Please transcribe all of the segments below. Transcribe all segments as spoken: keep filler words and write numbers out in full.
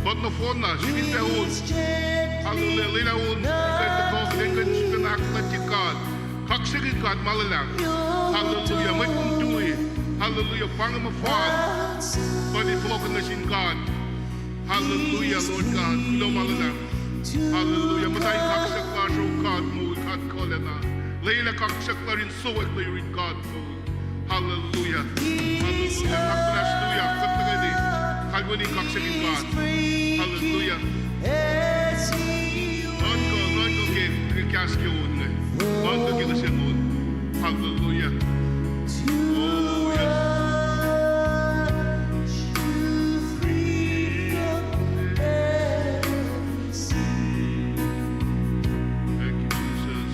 Kuht nohfohnna, sifilpac on. Hallelujah. Lwelah on kuht in kuh in sifacna ahkfuhlwactye God. Kaksakihn God ma luhlahp. Hallelujah. Mwet kom tui. Hallelujah. Pa inge ma fal. Kuht in fohlohk nuh sin God. Hallelujah, Lord God. Kuloh ma luhlahp. Hallelujah. Muhta in kaksak lasr, O God moul, God kuhlacna. Lwelah kaksak lasr in sowak nuh yurin God moul. Hallelujah. Hallelujah. Hallelujah. Kuht tuhkweni kalweni in kaksakihn God. Hallelujah. Nuhnkuh, nuhnkuh ke, ke kahs ke on inge. Nuhnkuh ke kihsen on. Hallelujah. Oh, yes. Thank you, Jesus.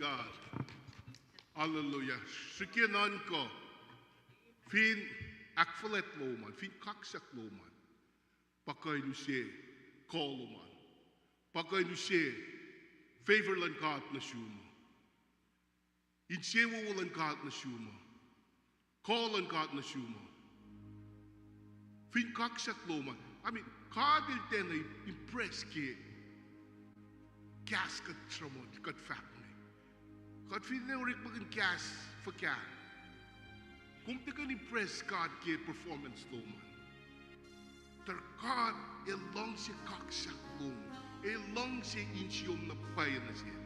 God. Hallelujah. Srihke nuhnkuh, fin ahkfuhlwact lom an, fin kaksak lom an, pa kuh in use kuh lom an, pa kuh in use favor luhn God nuh sum uh, insewowo luhn God nuh sum uh, kuh luhn God nuh sum uh. Fin kaksak lom an, I mean, God El tiacna impress ke kahs kuht sruhmuhn, kuht fahk inge. Kuht finne orekmakihn kahs fuhkah, kom tiac kuh in impress God ke performance lom an. Tuh God El luhngse kaksak lom. El luhngse insiyom na pwacye nuh sel.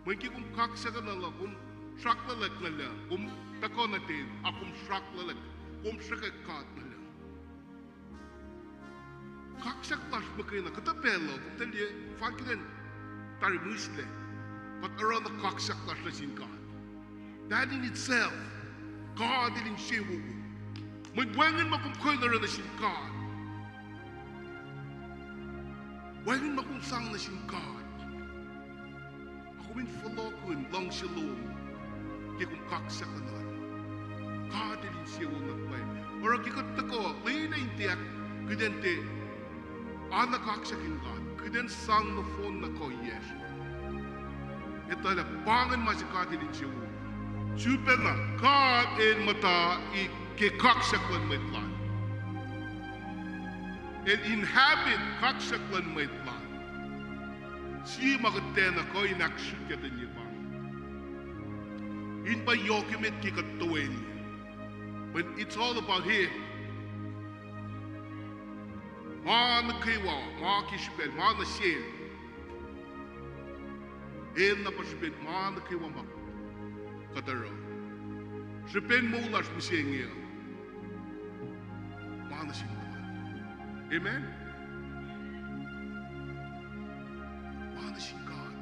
Mweyen ke kom kaksak nuh Lal, kom sraklaclack nuh Lal, kom tuhkuh nuh ten, a kom sraklaclack, kom sruhkwack God nuh Lal. Kaksak lasr muhkwena, kuhtuh pacl uh, kom tuh liye, fal kihtin tari mihslac, kuht oruh na kaksak lasr nuh sin God. That in itself, God El insewowo. Mweyen wacngihn ma kom kuh in oruh nuh sin God. Wacngihn ma kom sang nuh sin God, a kom in fohlohkihn luhngse lom ke kom kaksak nuh Lal. God El insewowo na pwacye. Oruh ke kuht tuhkuh lwelah in tiac, kuht in tiac oacna kaksakin God, kuht in sang nohfohn na kuhiyacsr. Etuh lah pa ingacn ma se God El insewowo. Sulpacna God El muhta ke kaksak luhn mwet Lal. El inhabit kaksak luhn mwet Lal. Sie ma kuht tiacna kuh in ahksrihkye tuh inge pa, in pa yohk emet ke kuht toeni. Mweyen it's all about Him. Ma nuh kwewa, ma ke srihpacl, ma nuh sel. El na pa srihpen ma nuh kwewa ma kuht oruh. Srihpen moul lasr mihsenge uh, ma nuh sin God. Amen. Ma nuh sin God.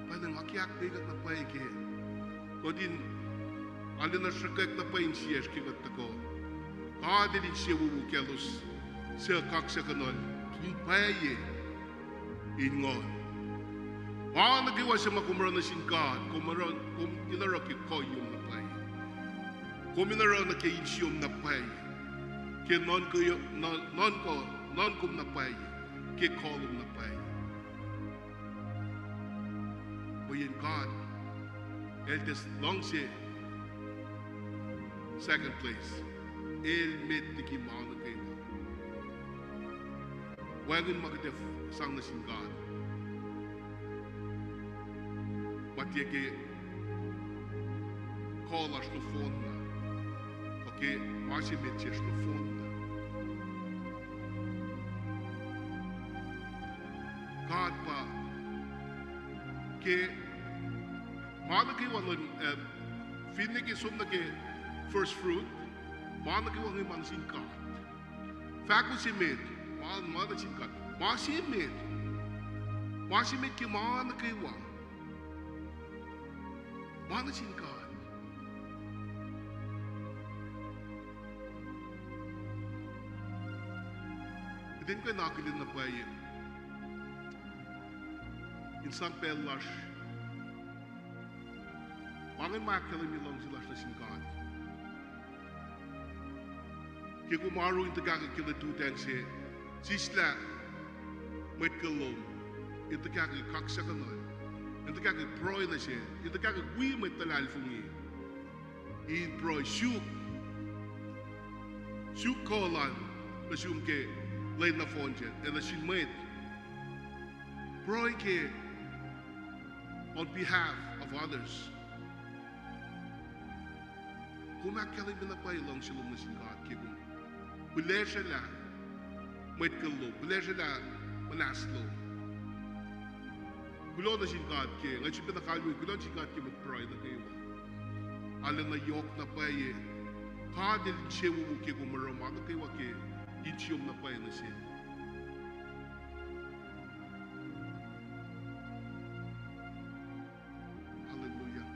Pwacnwacng nga ke ahkkweye kuht na pwacye ke kuht in arulacna sruhkwack na pwacye insiyacsr ke kuht tuhkuh. God El insewowo kaclos suc kaksakuhnuhl in pwacye in nguhn. Ma nuh kwewa se ma kom oruh nuh sin God, kom oruh, kom in oruh ke kuhiyom na pwacye. Kom in oruh nuh ke insiyom na pwacye. Ke nuhnkuh, nuhnkuh, nuhnkom na pwacye. Ke kuh lom na pwacye. Mweyen God El tiac luhngse second place. El met liki ma nuh kwewa. Wacngihn ma kuht ac sang nuh sin God, ma tiac ke kuh lasr nohfohn na, kuh ke ma se met sesr nohfohn na. God pa ke ma nuh kwewa luhn, eh, finne ke som nuh ke first fruit, ma nuh kwewa inge ma nuh sin God. Fahko se met, ma, ma nuh sin God. Ma se met, ma se met ke ma nuh kwewa, ma nuh sin God. Kuht in kuh in akihlen na pwacye in sang pacl lasr. Pa ingacn ma ahkkahlwemye luhngse lasr nuh sin God. Ke kom oaru in tuhkahkwack ke lututacng se, sislah mwet kuh lom, in tuhkahkwack kaksakuhnuhl, in tuhkahkwack pruhe nuh sel, in tuhkahkwack wi mwet luhlahlfongi in pruhe, suk, suk kuh lal nuh sum ke lwen nohfohn se, ac nuh sin mwet. Pruhe ke on behalf of others. Kom ahkkahlwemye na pwacye luhngse lom nuh sin God ke kom pihlesrwelah mwet kuh lom, pihlesrwelah muhnahs lom. Kuloh nuh sin God ke, nga sifacna kalweni, kuloh nuh sin God ke mwet pruhe nuh kwewa. Arulacna yohk na pwacye. God El insewowo ke kom oruh ma nuh kwewa ke insiyom na pwacye nuh sel. Hallelujah.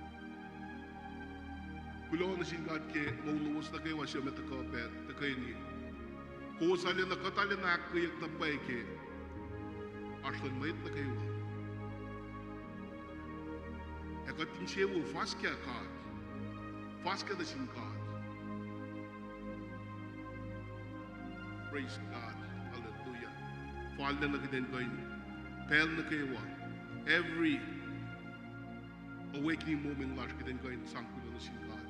Kuloh nuh sin God ke moul lowos nuh kwewa suc ma tuhkuh pac tuhkweni. Kowos arulacna, kuht arulacna ahkkweyeyuck na pwacye ke Asr luhn mwet nuh kwewa. Ac kuht insewowo fuhs ke God. Fuhs ke nuh sin God. Praise God. Hallelujah. Fal nuh kuht in kuh in pacl nuh kwewa. Every awakening moment lasr kuht in kuh in sang kuloh nuh sin God.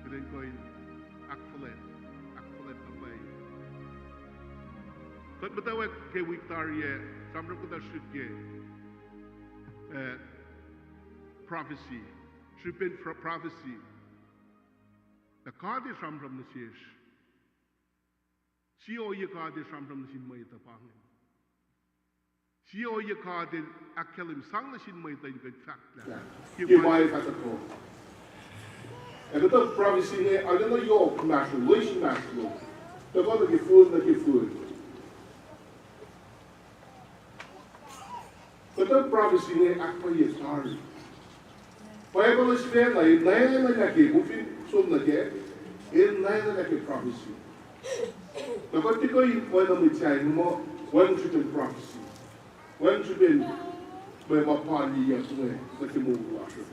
Kuht in kuh in ahkfuhlwact, ahkfuhlwact na pwacye. Kuht muhtwacwacack ke wik tari ah, sramsram kuhtuh srihk ke, eh, prophecy. Srihpen pro-, prophecy. Na God El sramsram nuh sesr. Sie ohiyac God El sramsram nuh sin mwet uh pa inge. Sie ohiyac God El ahkkahlwem sang nuh sin mwet uh in kuh in fahklah. Ke ma el fah tuhkuh. Ac kuhtuh prophecy inge arulacna yohk inmahsrlon, loes inmahsrlon. Tuhkuh nuh ke fihl, nuh ke fihl. Kuhtuh prophecy inge ahkpwacye tari. Bible sifacna, el nacnaclah ke, kom fin som nuh kac, el nacnaclah ke prophecy. Na kuht tiac kuh in oacna mwet sahyac muh, wacngihn srihpen prophecy. Wacngihn srihpen mwe ma palyeyuck inge nuh ke moul lasr uh.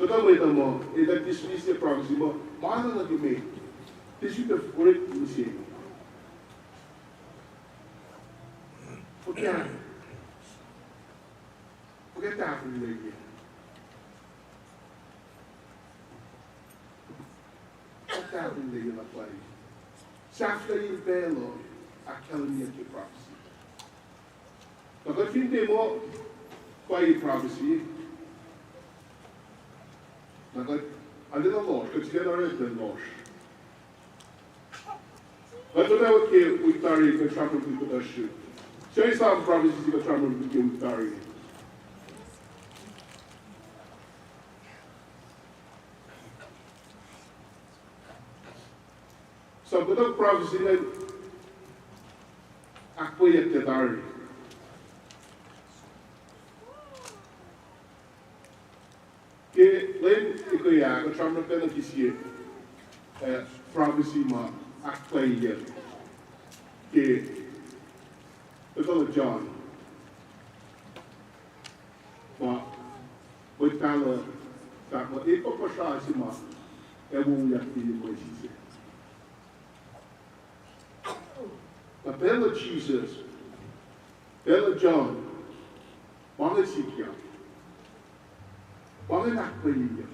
Kuhtuh mwet uh muh, eltahl dismiss prophecy muh, ma na nuh ke met. Tiac sifilpac orek mihsenge. Fuhkah, fuhkah tahfonglac, fuhkah tahfonglac na pwacye. Sahflahiyacn pacl uh ahkkahlwemyeyuck ke prophecy. Na kuht fin tiac muh pwacye prophecy, na kuht arulacna lohsr, kuht sifacna orekma lohsr. Kuht muhtwacwacack ke wik tari kuht sramsramkihn kuhtuh srihk. Suc esam prophecy se kuht sramsramkihn ke wik tari? Sang kuhtuh prophecy ingacn ahkpwacyeyuck ke tari. Ke lwen ekuh ah kuht sramsram pacna ke sie, eh, prophecy ma ahkpwacyeyuck ke, ke John. Ma mwet pahluh fahk muh el pa puhsra se ma ac wowoyak ke mwe sise. Na pacl luhn Jisus, pacl luhn John, pa inge sikyak. Pa inge ahkpwacyeyuck.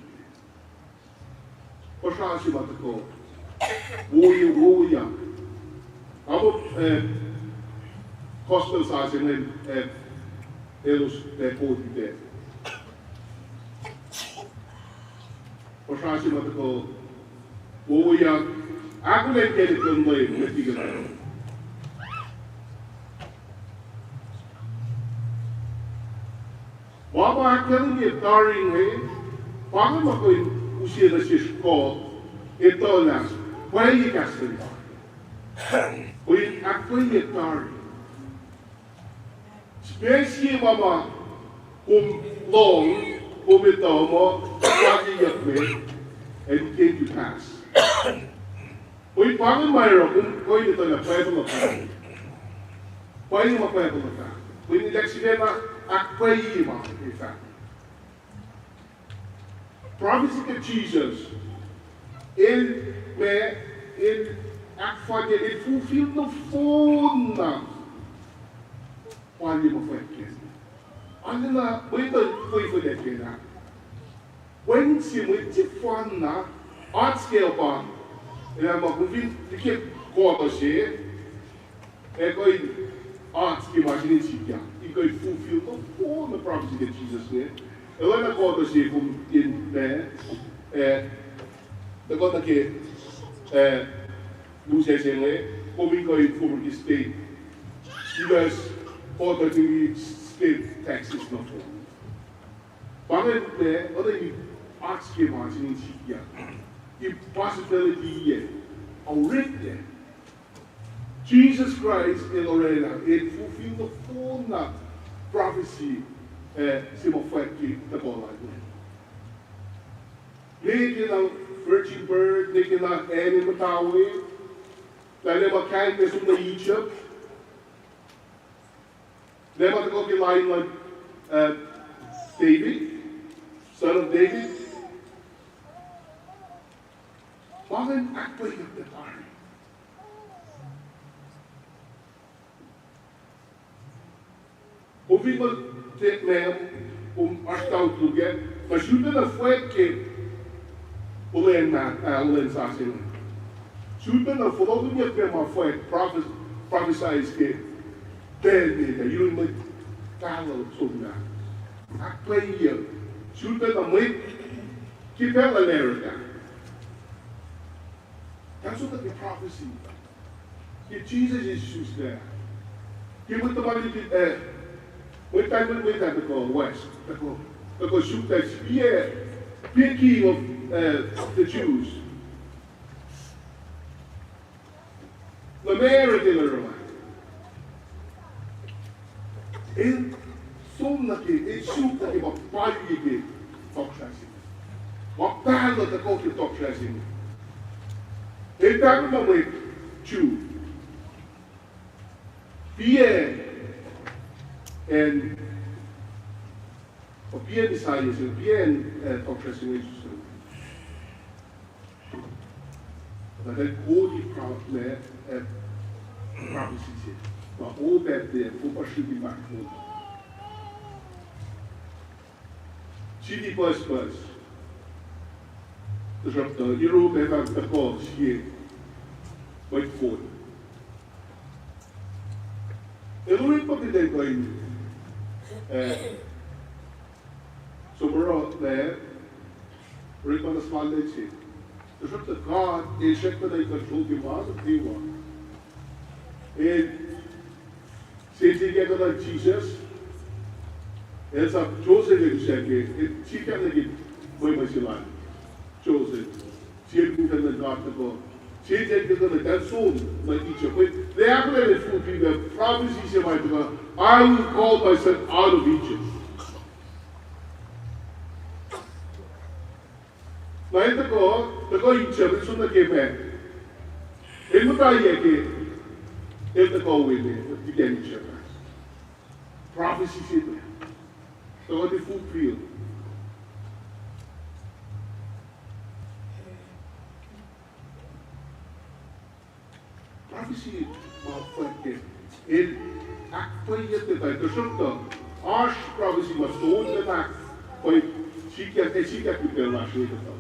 Puhsra se ma tuhkuh, wowoyak. Amo, eh, gospel sasuc ingacn, eh, elos pac koti pac. Puhsra se ma tuhkuh, wowoyak, ahkolah ke kuht in liye met liki na. Ma ma ahkkahlwemye tari inge, pa inge ma kuh in use nuh sesr kuh, etuh lah pwacye kahs luhn God. Kuh in ahkpwacye tari. Sipac sie ma ma kom lohng, kom etuh muh, God el yuckme, and it came to pass. Mweyen pa inge ma oruh kom kuh in etuh lah Bible uh fahk. Pa inge ma Bible uh fahk. Mweyen el sifacna ahkpwacye ma el fahk. Prophecy ke Jisus, el ma, el ahkfalye, el fulfill nohfohn na palye ma fwack kac. Arulacna mwet uh fwefwelac kac lah wacngihn sie mwet sefanna, oasr ke pa, elah ma kom fin liye kuhtuh se, ac kuh in oasr ke ma se inge sikyak, in kuh in fulfill nohfohn na prophecy ke Jisus inge. Elah na kuhtuh se kom in ma, eh, tuhkuh nuh ke, eh, lusac se inge, kom in kuh in former ke state. Silas, kuhtuh ke state taxes nohfohn. Pa inge ma, oacna in oasr ke ma se inge sikyak. Impossibility, orekma. Jisus Kraist el orwaclah, el fulfill nohfohn na prophecy, eh, se ma fwack ke tuhkuh lal. Nwe ke na virgin birth, nwe ke na acn muhta we, lah el ac muh kahlwem nuh Egypt. Leman tuhkuh ke line luhn, uh, David, son of David. Ma ingacn ahkpwacyeyuck tari. Kom fin muh, te, ma'am, kom oasr tautuke, na sifilpacna fwack ke olweacng ma, ah, olweacng sasuc inge. Sifilpacna fohlohkihnyuck ke ma fwack, prophes-, prophesies ke pacl met ah, yurin mwet pahluh somlah. Ahkpwacyeyuck. Sifilpacna mwet ke pacl America. That's what the prophecy. Ke Jisus el isuslac, ke mwet tuhma liki, eh, mwet pahluh, mwet ah tuhkuh west, tuhkuh, tuhkuh suk lah sie, eh, be king of, eh, the Jews. Nuh America el oruh. El som nuh ke, el suk nuh ke ma pwacye ke tohkohsrah se inge. Ma pahluh tuhkuh ke tohkohsrah se inge. El pahngon mwet Jew, pia acn, pia Messiah se, pia acn, eh, tohkohsrah se inge Jerusalem. Na kuht kol pro-, ma, eh, prophecy se. Ma o pacl se, kom pa srihke ma kom. Siti pucspucs. Tuhsruhktuh Europe ac fah tuhkuh sie mwet kol. El orekmakihn kuh in, eh, som oruh lah, orekma na suhfal se. Tuhsruhktuh God El srackna in control ke ma nuh kwewa. El, se se ke kuhtuh Jisus, El sap Joseph el use ke, el sikyak nuh ke mwemwe se lal Joseph. Sie lukun kuh luhn God tuhkuh. Sie se ke kuhtuh nuh ke som nuh Egypt. Mwe, they actually fulfill the prophecy se ma tuhkuh, "I will call my son out of Egypt." Na el tuhkuh, tuhkuh Egypt, el som nuh ke ma, el muhta ke, el tuhkuh we me, tiken Egypt. Prophecy se ma tuhkuh in fulfill. Prophecy ma fwack ke, el ahkpwacyeyuck tari, tuhsruhktuh oasr prophecy ma soenna ahkpwacye, sikyak, ac sikyak ke pacl lasr we kuhtuh.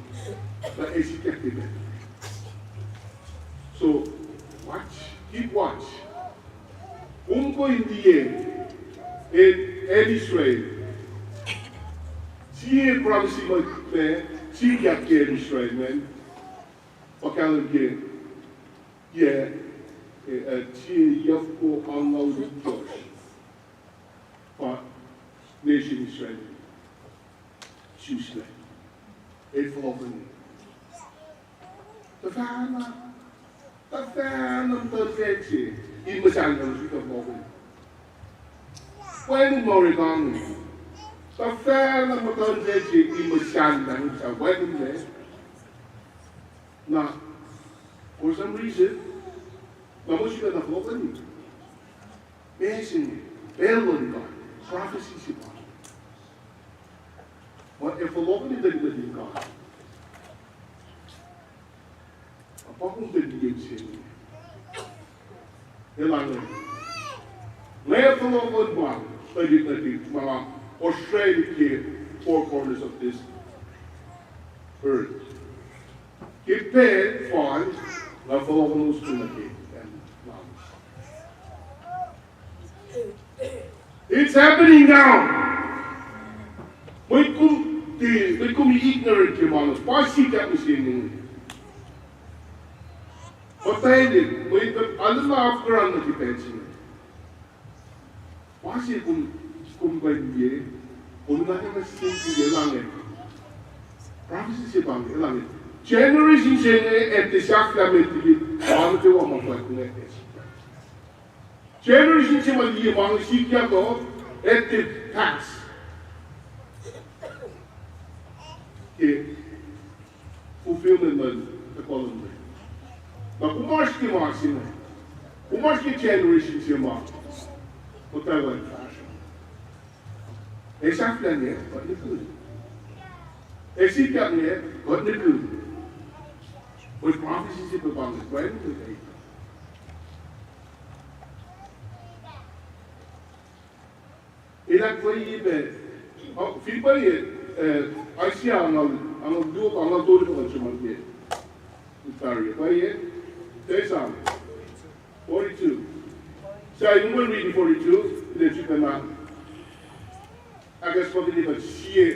Na ac sikyak ke pacl. So, watch, keep watch. Kom kuh in liye, el, el Israel. Sie prophecy ma, ma sikyak ke Israel, man. Pa kahlwem ke, yac, eh, eh, sie yafko angngaul itkohsr. Pa nation Israel. Isuslac. El fohlohkohni. Tuhfahna, tuhfahna muhtuhnfacl se in muhsahllah nuh sel fohlohkohni. Wacngihn ma orek ange. Tuhfahna muhtuhnfacl se in muhsahllah nuh sel, wacngihnlac. Na, for some reason, na mwe sifacna fohlohkohni. Meac se inge? Pacl luhn God. Prophecy se pa. Ma ac fohlohkohni tuhlihk nuhtin God. Apkuhran tuhlihk se inge. Elan, nga fohlohkohn pa tuhlihk nuhtin ma osrwaclihk ke four corners of this earth. Ke pacl fal, nga fohlohkohn us nuh ke acn lalos. It's happening now. Mwet kom, mwet kom ignorant ke ma inge, pa sikyak mihsenge. Muhtwacta, mwet kuht arulacna apkuhran nuh ke pacl se inge. Ma se kom, kom kuh in liye, kom in akana siyuck ke elange. Prophecy se pa inge, elange. Generation se inge, ac tiac sahflah met liki, ma nuh kwewa ma fwack inge. Generation se ma liye ma inge sikyak uh, ac tiac pass ke fulfillment luhn the column. Na kom oasr ke ma se inge, kom oasr ke generation se ma muhtwacwacack fahsruh. Ac sahflah inge, kuht nihkihn. Ac sikyak inge, kuht nihkihn. Mwe prophecy se pa inge, pwacye inge. Elah pwacye pac, uh, fin pwacye, uh, Isaiah angngaul, angngaul luo, angngaul tolu pa kuht sruhmuhn ke. Tari, pwacye, uh, Isaiah forty-two. Sahyacn kom read forty-two, el sifacna ahkacsmakihnye kuht sie,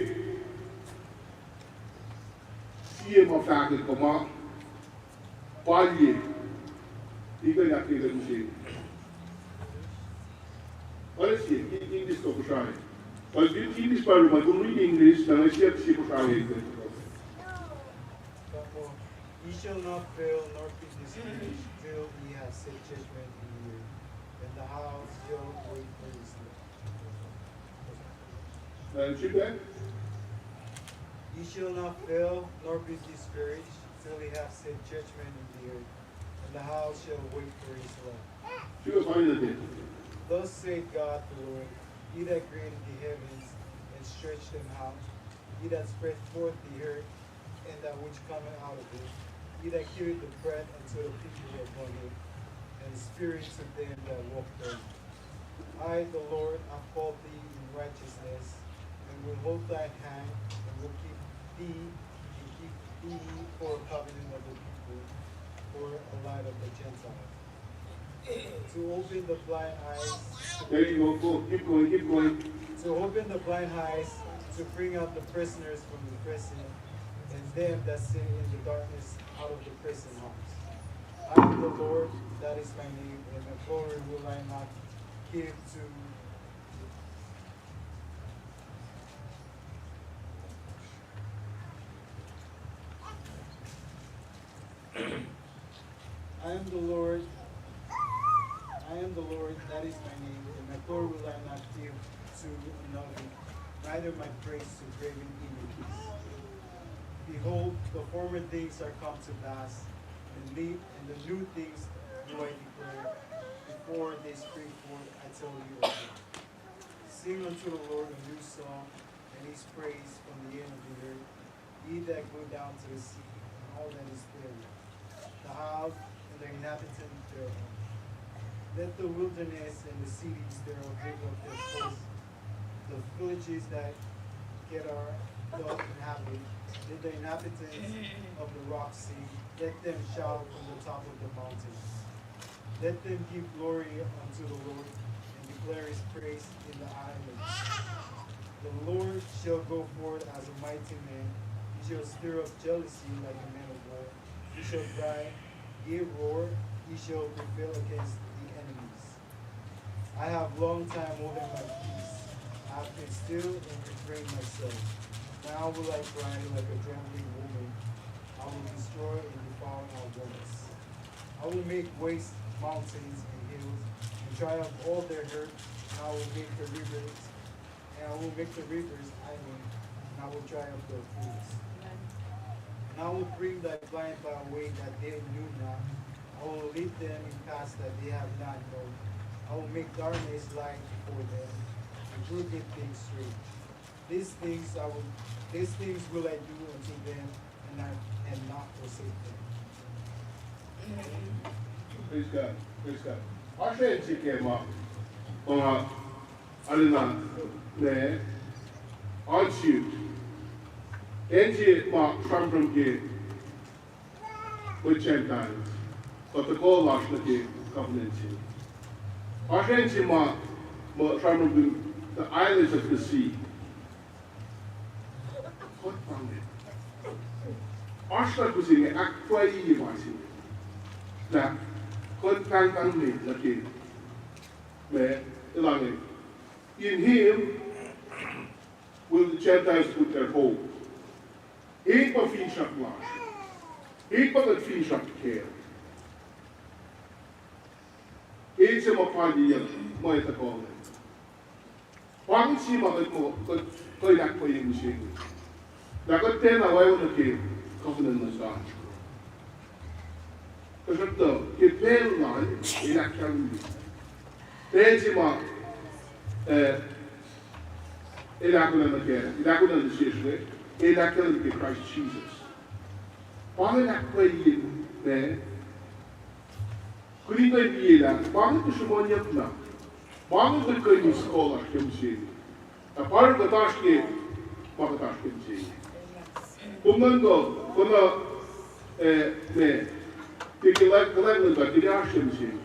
sie ma fahkwack kuh ma palye. Ikena ke kuht mihsenge. Oasr sie, in, in English kuh Kosrae. Oasr in, in English pa ma kom read English, na nga siyuck sie Kosrae. He shall not fail nor be discouraged till he has set judgment in the earth, and the house shall wait for his Lord. Uh, repeat that. He shall not fail nor be discouraged till he have set judgment in the earth, and the house shall wait for his Lord. Repeat that. Thus saith God the Lord, he that created the heavens and stretched them out, he that spread forth the earth and that which cometh out of it, he that giveth the breath unto the people upon it, and the spirit to them that walk therein. I, the Lord, have called thee in righteousness, and will hold thine hand, and will keep thee, and keep thee for a covenant of the people, for a light of the Gentiles. To open the blind eyes, there you go, go, keep going, keep going. To open the blind eyes, to bring out the prisoners from the prison, and them that sit in the darkness out of the prison house. I am the Lord, that is my name, and my glory will I not give to I am the Lord, I am the Lord, that is my name, and my glory will I not give to another, neither my praise to graven images. Behold, the former things are come to pass, and the, and the new things do I declare. Before they spring forth, I tell you of them. Sing unto the Lord a new song, and his praise from the end of the earth. Ye that go down to the sea, and all that is therein, the isles and the inhabitants thereof. Let the wilderness and the cities thereof drink up their full, the villages that Kedar doth inhabit, let the inhabitants of the rock sing, let them shout from the top of the mountains. Let them give glory unto the Lord, and declare his praise in the islands. The Lord shall go forth as a mighty man, he shall stir up jealousy like a man of war. He shall cry, yea, roar, he shall prevail against the enemies. I have long time holding my peace. I have been still and restrained myself. Now will I cry like a trembling woman. I will destroy and defile our walls. I will make waste mountains and hills, and dry up all their earth. And I will make the rivers, and I will make the rivers idle, and I will dry up their pools. And I will bring thy blind by a way that they knew not. I will lead them in paths that they have not known. I will make darkness light before them, and crooked things straight. These things I will, these things will I do unto them, and I and not forsake them. Praise God. Praise God. Oasr acn se ke ma, ma arulacna ne, on suit. Acn se ma sramsram ke with Gentiles, kuh tuhkuh lasr nuh ke covenant se. Oasr acn se ma, ma sramsramkihn the islands of the sea. Kuht pa inge. Oasr na kuse inge ahkpwacye ma se inge. Na, kuht pahngpahng me nuh ke, ma, elange. In him will the Gentiles put their hope. Eng pa finsrak lasr. Eng pa kuht finsrak kac. Eng se ma pwacye ma etuh kuh inge. Pa inge se ma kuht, kuht kuh in ahkpwacye mihsenge. Na kuht tiacna oacna ke covenant luhn God. Tuhsruhktuh ke pacl lal, el ahkkahlwemye. Pacl se ma, eh, El ahkolah nuh kac, el ahkolah nuh sesr inge, el ahkkahlwemye ke Kraist Jisus. Pa inge ahkpwacye ma, kuht in kuh in liye lah pa inge sruhmuhnyuck na. Pa inge kuht kuh in eis kuh lasr ke mihsenge. Na pa inge kuht oasr ke, ma kuht oasr ke mihsenge. Kom nuhnkuh, kuhna, eh, ma, ke, ke kuhlwacng luhn God, kuht oasr ke mihsenge.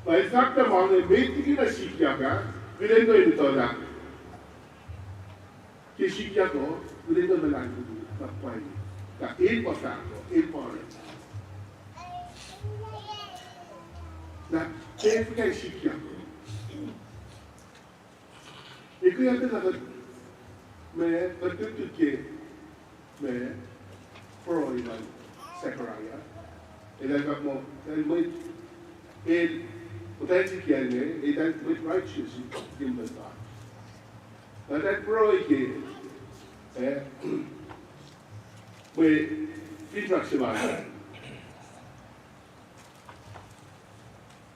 Na el fahk lah ma inge met liki na sikyak ah, kuht in kuh in etuh lah ke sikyak uh, kuht in kuh in luhlahlfongi na pwacye. Na el pa fahk uh, el pa oruh. Na ke fuhkah sikyak uh, ekuh yac pacna kuht, ma, kuht lutlut ke, ma, pruhe lal Zechariah. El ac fahk muh, el mwet, el, muhtwacn se kiyacl inge, eltahl mwet righteous in muhta. Na eltahl pruhe ke, eh, mwe finsrak se lal.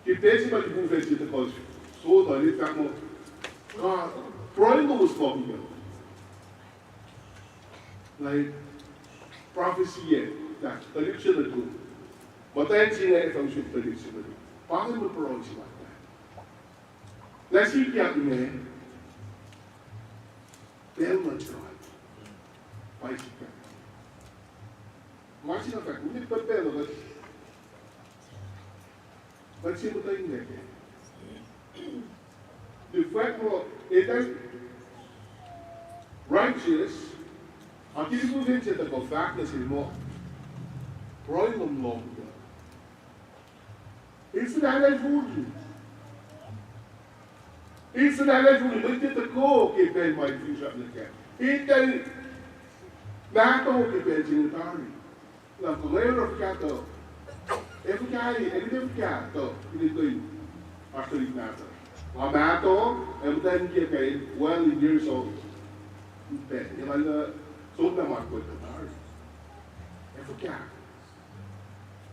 Ke pacl se ma lihpufacn se tuhkuh sot uh, el fahk muh, ah, pruhe lowos lohng uh. Na prophecy ah, na tuhlihk se nuhtum. Muhtwacn se inge ac fah usot tuhlihk se nuhtum. Pa inge mwe pruhe se lal. Na sikyak inge, pacl luhn God, pa sikyak. Ma se na fahk, kuht pacl luhn God, kuht se muhtwacn inge. Tuh fahk muh, eltahl righteous, a ke lihpufacn se tuhkuh fahk nuh sel muh, pruhe lom lohng uh. El suhlahlahlfongi. El suhlahlahlfongi mwet tuhkuh ke pacl ma el finsrak nuh kac. Eltahl mahtuh ke pacl se inge tari. Na kuh nga oruh fuhkah tuh, ac fuhkah, ac kuht ac fuhkah tuh, kuht in kuh in oasr tuhlihk mahtuh. Nga mahtuh, ac muhtwacn kiyuhk ah, well in years old. Pac, ac nga na som na ma kuht tari. Ac fuhkah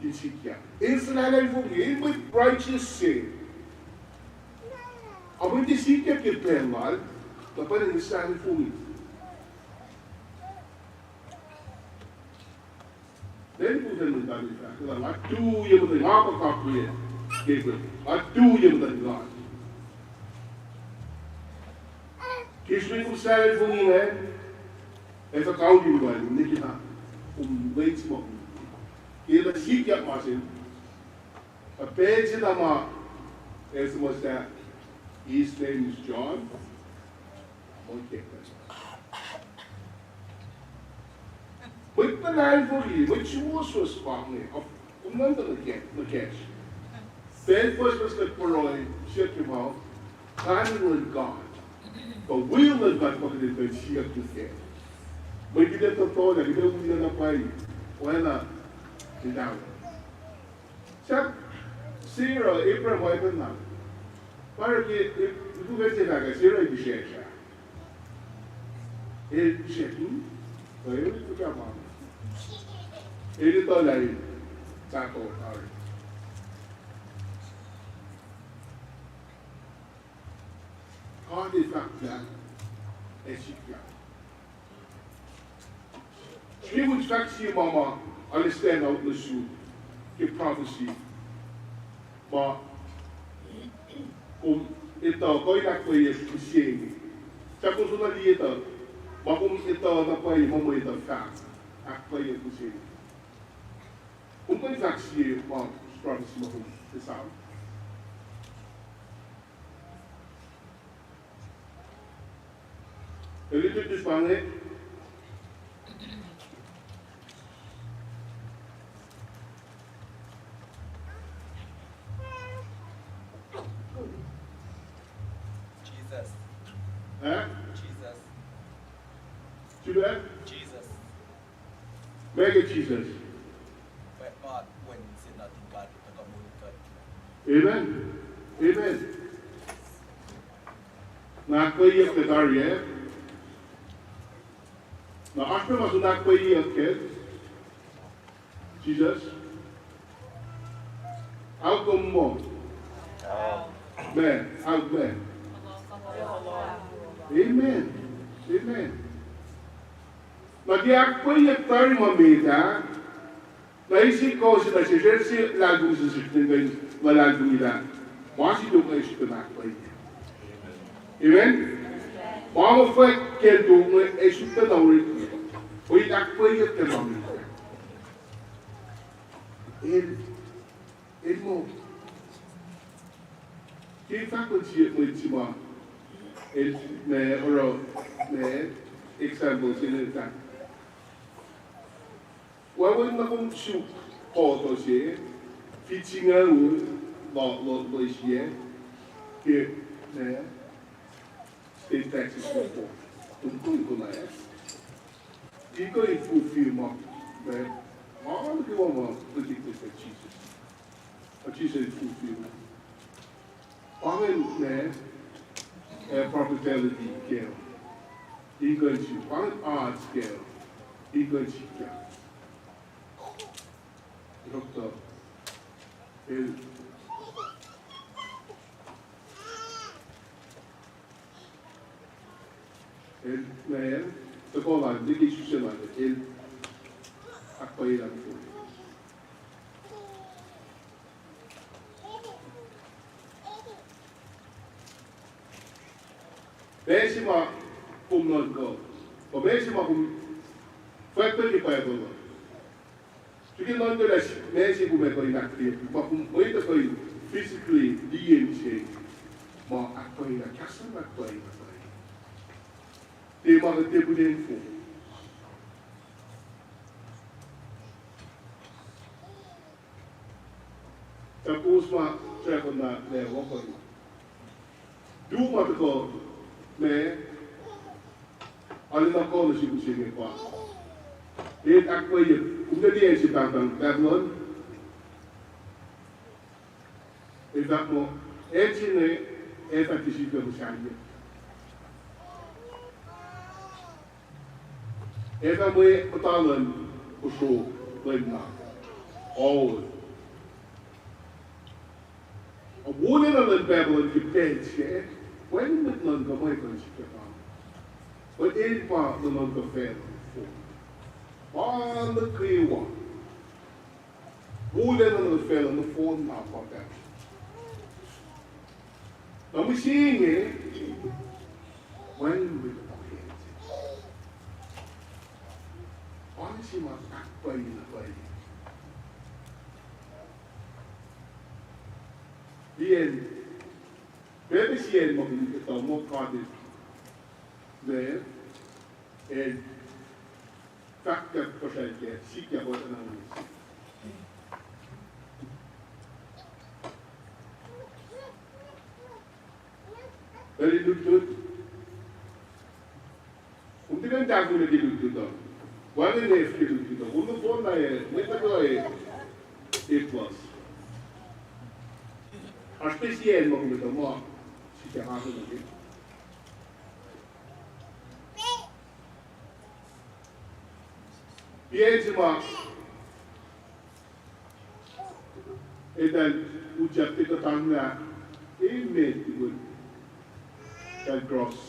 in sikyak. El suhlahlahlfongi, el mwet righteous se. A mwet sikyak ke pacl lal, na pwacye el suhlahlahlfongi. Then lihpufacn luhn God el fahk, nga tuh ye muhtwacn, nga pa kapri ke pacl, nga tuh ye muhtwacn God. Ke srihpen kom suhlahlahlfongi inge, ac fah kauli wal nwe ke na, kom lwen se ma kom, ke na sikyak ma se, na pacl se na ma, el suhmuhslah, his name is John. Mwet luhlahlfongi, mwet suwohswohs pa inge, kom nuhnkuh nuh kacsr. Pacl pucspucs kuht pruhe, siyuck ke ma, plwacn luhn God, kuh will luhn God pa kuht in kuh in siyuck nuh kac. Mweyen kuht ac tohtohlah, kuht ac wi na pwacye, oacna in tari. Sahp Sarah, Abraham wife na. Pa oruh ke, eh, lihpufacn se fahk ah, Sarah el pisrwacsr ah. El pisrwacsr, hmm? Kuh el fuhkah ma, el etuh lah el fah tohtoh tari. God el fahk lah ac sikyak. Srihke in fahk sie ma ma arlac stand out nuh sum ke prophecy ma kom etuh kuh in ahkpwacyeyuck mihsenge. Sahp kom soenna liye tuh ma kom etuh na pwacye ma mwet uh fahk ahkpwacyeyuck mihsenge. Kom kuh in fahk sie ma prophecy ma kom esam. Elitipis pa inge. Jisus. Eh? Jisus. Jisus? Jisus. Meac ke Jisus? Mwet ma wen se nuhtin God, tuhkuh moul kuht. Amen. Amen. Na ahkpwacyeyuck ke tari ah. Na oasr pac ma sun ahkpwacyeyuck ke Jisus. Ao kom muh? Meac, ao meac? Amen. Amen. Na ke ahkpwacye tari ma met ah, na isi kose na sesr se lahlmwetmwet se srihpen kuh in luhlahlfongi lah ma se tok na isi kuh in ahkpwacye. Amen. Ma ma fwack ke tok na isi kuh na orekma, orekma ahkpwacye ke ma met ah. El, el mo. Ke fahk luhn sie mwet se ma, el, ma, oruh, ma, example se inge fahk, wacngihn na kom suk foto se, fit singucul lo, lo, loeslac, ke, ma, state taxes report. Kom kuh in konwacack. Ikac in fulfill ma, ma, ma nuh kwewa ma predicted by Jesus. Ma Jesus in fulfill. Pa ingacn, ma, eh, probability kac. Ikac in si-, pa ingacn odds kac. Ikac in sikyak. Doktor. El El, ma, tuhkuh lal, liki suse lal, el ahkpwacye lah. Ma se ma kom nuhnkuh, kuh ma se ma kom fahk ke Bible uh. Srihke nuhnkuh lah ma se kom ac kuh in ahkkweye, ma kom mwet uh kuh in physically liye mihsenge, ma ahkpwacye, kahs luhn ahkpwacye, ahkpwacye. Tiac ma kuht tiac pihlen fong. Sapos ma travel na lwelah kuh in tu ma tuhkuh, ma, arulacna kuh nuh sihk mihsenge pa, el ahkpwacye, kom tuh liye acn se pahngpahng Babylon. El fahk muh, acn se inge, ac fah tiac sifilpac muhsahlye. Ac fah mwe muhta luhn kosro, lwen na, all. Wolacna luhn Babylon ke pacl se, wacngihn mwet nuhnkuh ma kuh in sikyak an. Mwet el pa nuhnuhnkuh facluh nohfohn. Pa nuh kwewa. Wolacna luhn facluh nohfohn na pa pacl. Na mihsenge, wacngihn mwet pa ke acn se. Pa se ma ahkpwacye na pwacye. Liyacn, pacl se acn ma kom etuh muh God el, ma, el fahkwack puhsralkac, sikyak oacna mwe se. Pacl in lutlut. Kom tiac kuh in tahfwelah ke lutlut uh. Wacngihn F ke lutlut uh. Kom nohfohn na, mwet nuh kwewa A plus. Oasr pac sie acn ma kom etuh muh sikyak oacna ke. Ke acn se ma eltahl utyak, tiac kuhtanglah, emet, tiac kuht, eltahl cross.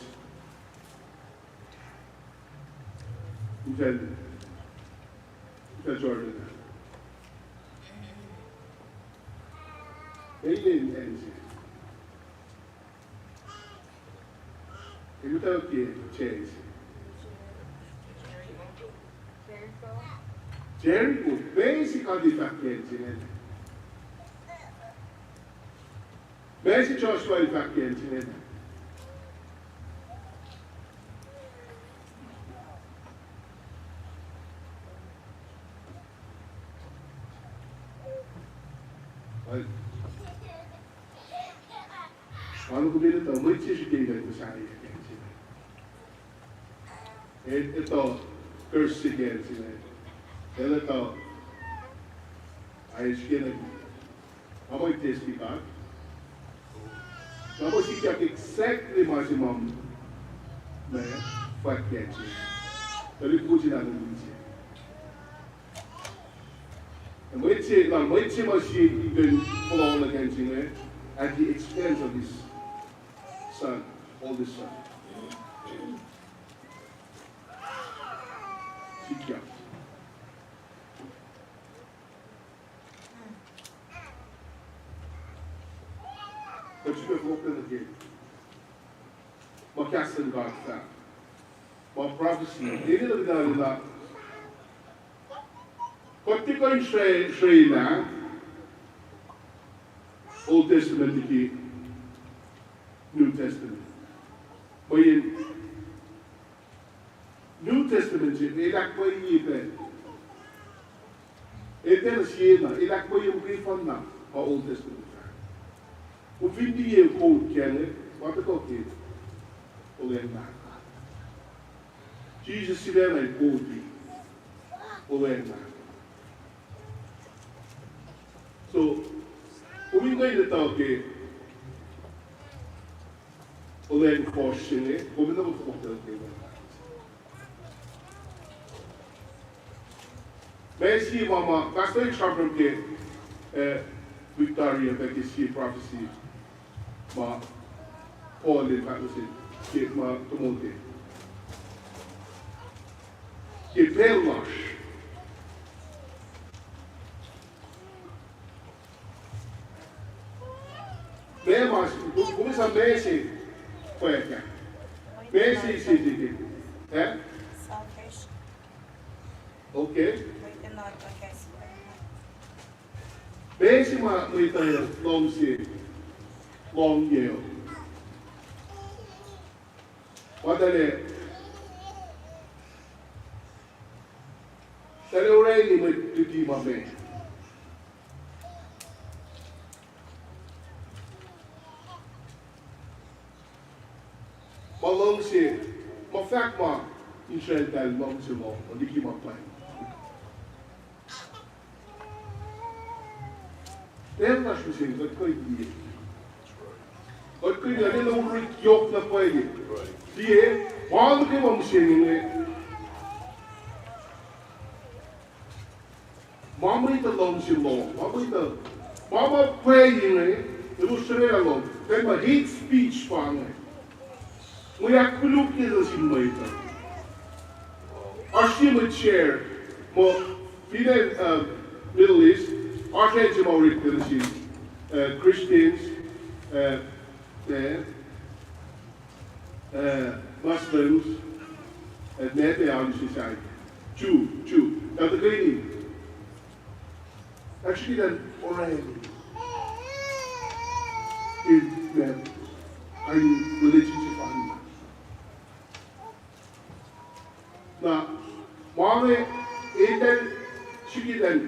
Eltahl, eltahl Jordan ah. Elan acn se. Emuhta ke Jericho. Jericho, ma se God el fahk ke acn se inge. Ma se Joshua el fahk ke acn se inge. Nga nuh kom etuh mwet se srihke in kuh in muhsahi ke acn se inge. El etuh curse se ke acn se inge. El etuh, ac srihke na, nga muh test God. Nga muh sikyak exactly ma se ma, ma fwack ke acn se inge. Tuhlihk mukul se na nuh inse. Mwet se, na mwet se ma sie in kuh in fohlohk nuh ke acn se inge at the expense of his son, oldest son. Sikyak. Kuht sifilpac fohlohk nuh ke ma kahs luhn God fahk, ma prophecy. Enenuh in arulacna kuht tiac kuh in sre-, srwaclah Old Testament liki New Testament. Mweyen New Testament se el ahkpwacye pac, el tiacna siena, el ahkpwacye muhkwena ma Old Testament ah. Kom fin liye quote kac inge, ma tuhkuh ke Olweacng Mahtuh. Jisus sifacna quote-i Olweacng Mahtuh. So, kom in kuh in etuh ke Olweacng fuhsr se inge, kom in kuh in fohlohk nuh ke ma se ma ma Pastor Abraham ke, eh, Victoria pac ke sie prophecy ma Paul el fahk nuh sel ke ma Timothy ke pacl lasr. Meac ma, kom, kom esam meac se pwacye? Meac se, se, se, se, eh? Okay. Meac se ma mwet uh luhngse, luhngse? Ma tahl, tahl orani mwet luti ma meac? Ma luhngse, ma fahk ma Israel eltahl luhngse lohng liki ma pwacye. Pacl lasr mihsenge kuht kuh in liye, kuht kuh in liye, arulacna orekma yohk na pwacye. Liye, ma nuh kwewa mihsenge inge, ma mwet uh luhngse lohng, ma mwet uh, ma, ma pwacye inge, elos srwaclah lohng, kuh ma hate speech pa inge. Mwe ahkkolukye nuh sin mwet uh. Oasr sie mwet share, muh fin acn, uh, Middle East, oasr acn se ma oreklac nuh sin, uh, Christians, uh, uh, Muslims, ac meac pac alu se sahyac, Jew, Jew, na tuhkweni, ac srihke in orani in, ma, kain religion sefanna. Na, ma inge, eltahl srihke in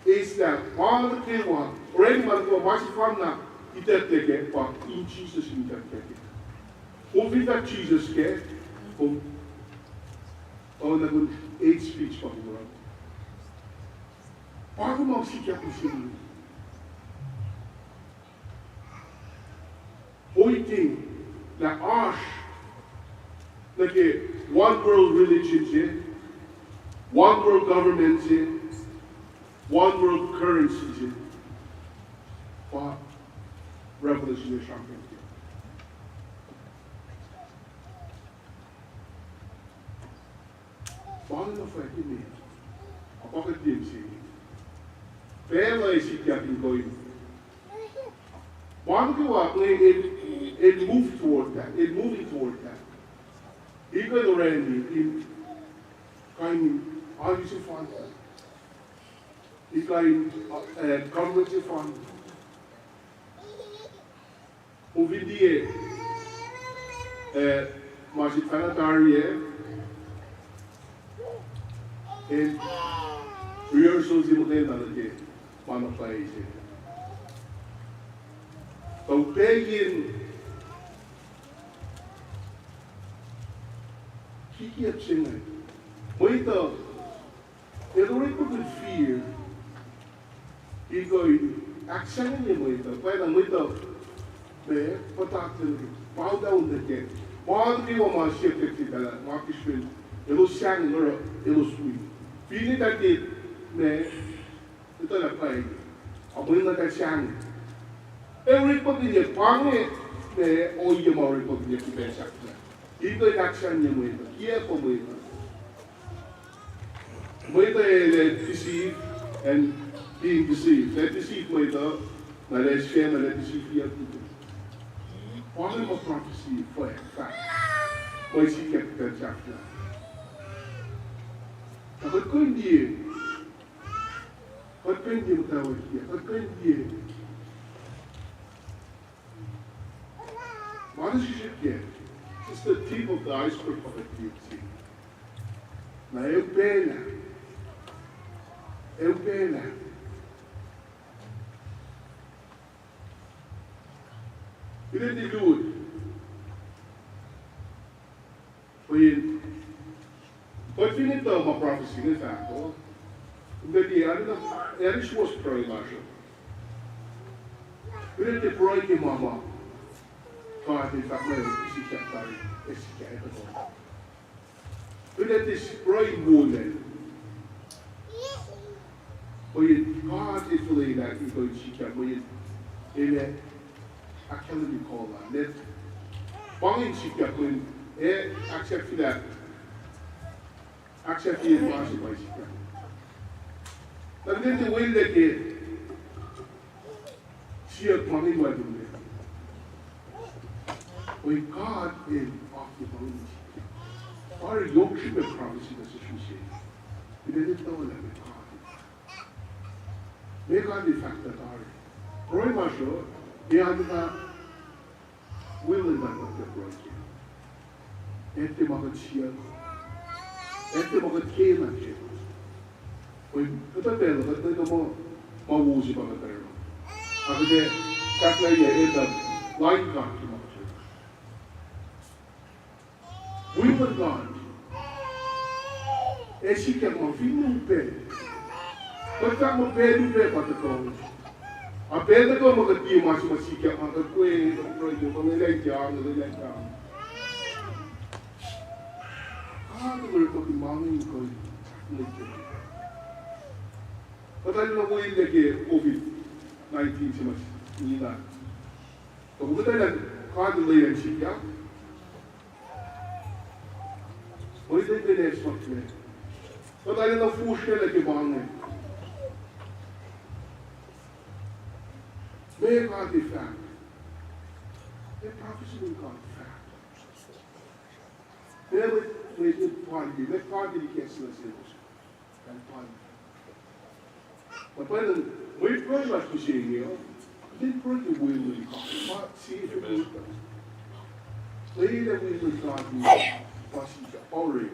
eislah ma nuh kwewa, orani ma nuh kwewa, ma sefanna itucklac kac pa in Jisus in itucklac kac. Kom fin fahk Jisus kac, kom, oacna kom hate speech pa kom oruh. Pa inge ma sikyak nuh sin pointing lah oasr nuh ke one world religion se, one world government se, one world currency se. Pa Revelation el sramsramkihn. Pa inge na fwackyuck me, a pa kuht liye mihsenge, pacl uh sikyak in kuh in, ma nuh kwewa inge el, el move toward that, el moving toward that. El kuh in orani in kain in alu sefanna, in kain, uh, government sefanna. Kom fin liye, eh, ma sikyak tari ah, el rehearsal se muhkwena nuh ke ma na pwacye se. Tuh pac in kikiacp se inge, mwet uh el orekmakihn fear in kuh in ahksahngwengye mwet uh, pwacna mwet uh, ma, puhtatlac nuh kac, bow down nuh kac. Ma nuh kwewa ma siyuck ke eltahl, ma ke srihpen elos sahngweng oruh elos wi. Finne eltahl tiac, ma, etuh lah pwacye, a mweyen eltahl sahngweng. Ac orekmakihnyuck pa inge, ma, ohiyac ma orekmakihnyuck ke pacl sahflah. Ikac ahksahngye mwet uh, kiacpwe mwet uh. Mwet uh el ac deceive and being deceived. El deceive mwet uh, na el ac sifacna el ac deceive-yuck. Pa inge ma prophecy fwack, fahk. Mwe sikyak ke chapter. Na kuht kuh in liye, kuht kuh in liye muhtwacwacack, kuht kuh in liye. Ma nuh sesr ke, just the tip of the iceberg pa kuht liye se. Na ac upaclah. Ac upaclah. Kuht in liye, pwacye, kuht fin etuh ma prophecy inge fahk, kuht ac, ac suwohs pruhe lasr uh. Kuht in tiac pruhe ke ma ma God el fahk muh sikyak tari, ac sikyak etuh. Kuht in tiac pruhe in wolac. Mweyen God el fuhlwelah in kuh in sikyak, mweyen el ac ahkkahlwemye kuh lal. Pa inge in sikyak, mweyen ac ahksahfyelah, ahksahfyelah ma se ma sikyak. Na kuht in tiac welac ke siyuck ma inge ma luhn, mweyen God el oakiyac ma inge sikyak. Tari yohk srihpac prophecy nuh sesr mihsenge. Kuht in etuh lah meac God el, meac God el fahk tuh tari. Pruhe lasr uh, ac arulacna will in God kuht pruhe ke. Etuh ma kuht siyuck, etuh ma kuht kena ke. Mweyen kuhtuh pacl uh kuht etuh ma, ma wo se ma kuht oruh. Ac kuht ac fahk lah, ac etuh lain God ke ma kuht oruh. Will in God ac sikyak ma finne upac. Kuht fahk muh pacl upac pa tuhkuh. Ac pacl tuhkuh ma kuht liye ma se ma sikyak, ma kuht kwe, kuht pruhe ke, ma lwelah in kang, lwelah in kang. God el orekmakihn ma inge in kuh in, kuht arulacna welac ke COVID nineteen se ma ingena. Tuh kom etuh lah God el lwelah in sikyak. Mweyen kuht enenuh in fahk lah kuht arulacna fosrngahlah ke ma inge. Meac God el fahk? Meac prophecy luhn God fahk? Meac mwet, mwet, mwet pwacye, meac God el ikacslah selos? Pwacye. Na pwacye, mwet pruhe lasr mihsenge uh, kuht in pruhe ke will in God. Pa sie, amen, lwelah will in God in, pa sikyak, pa orek.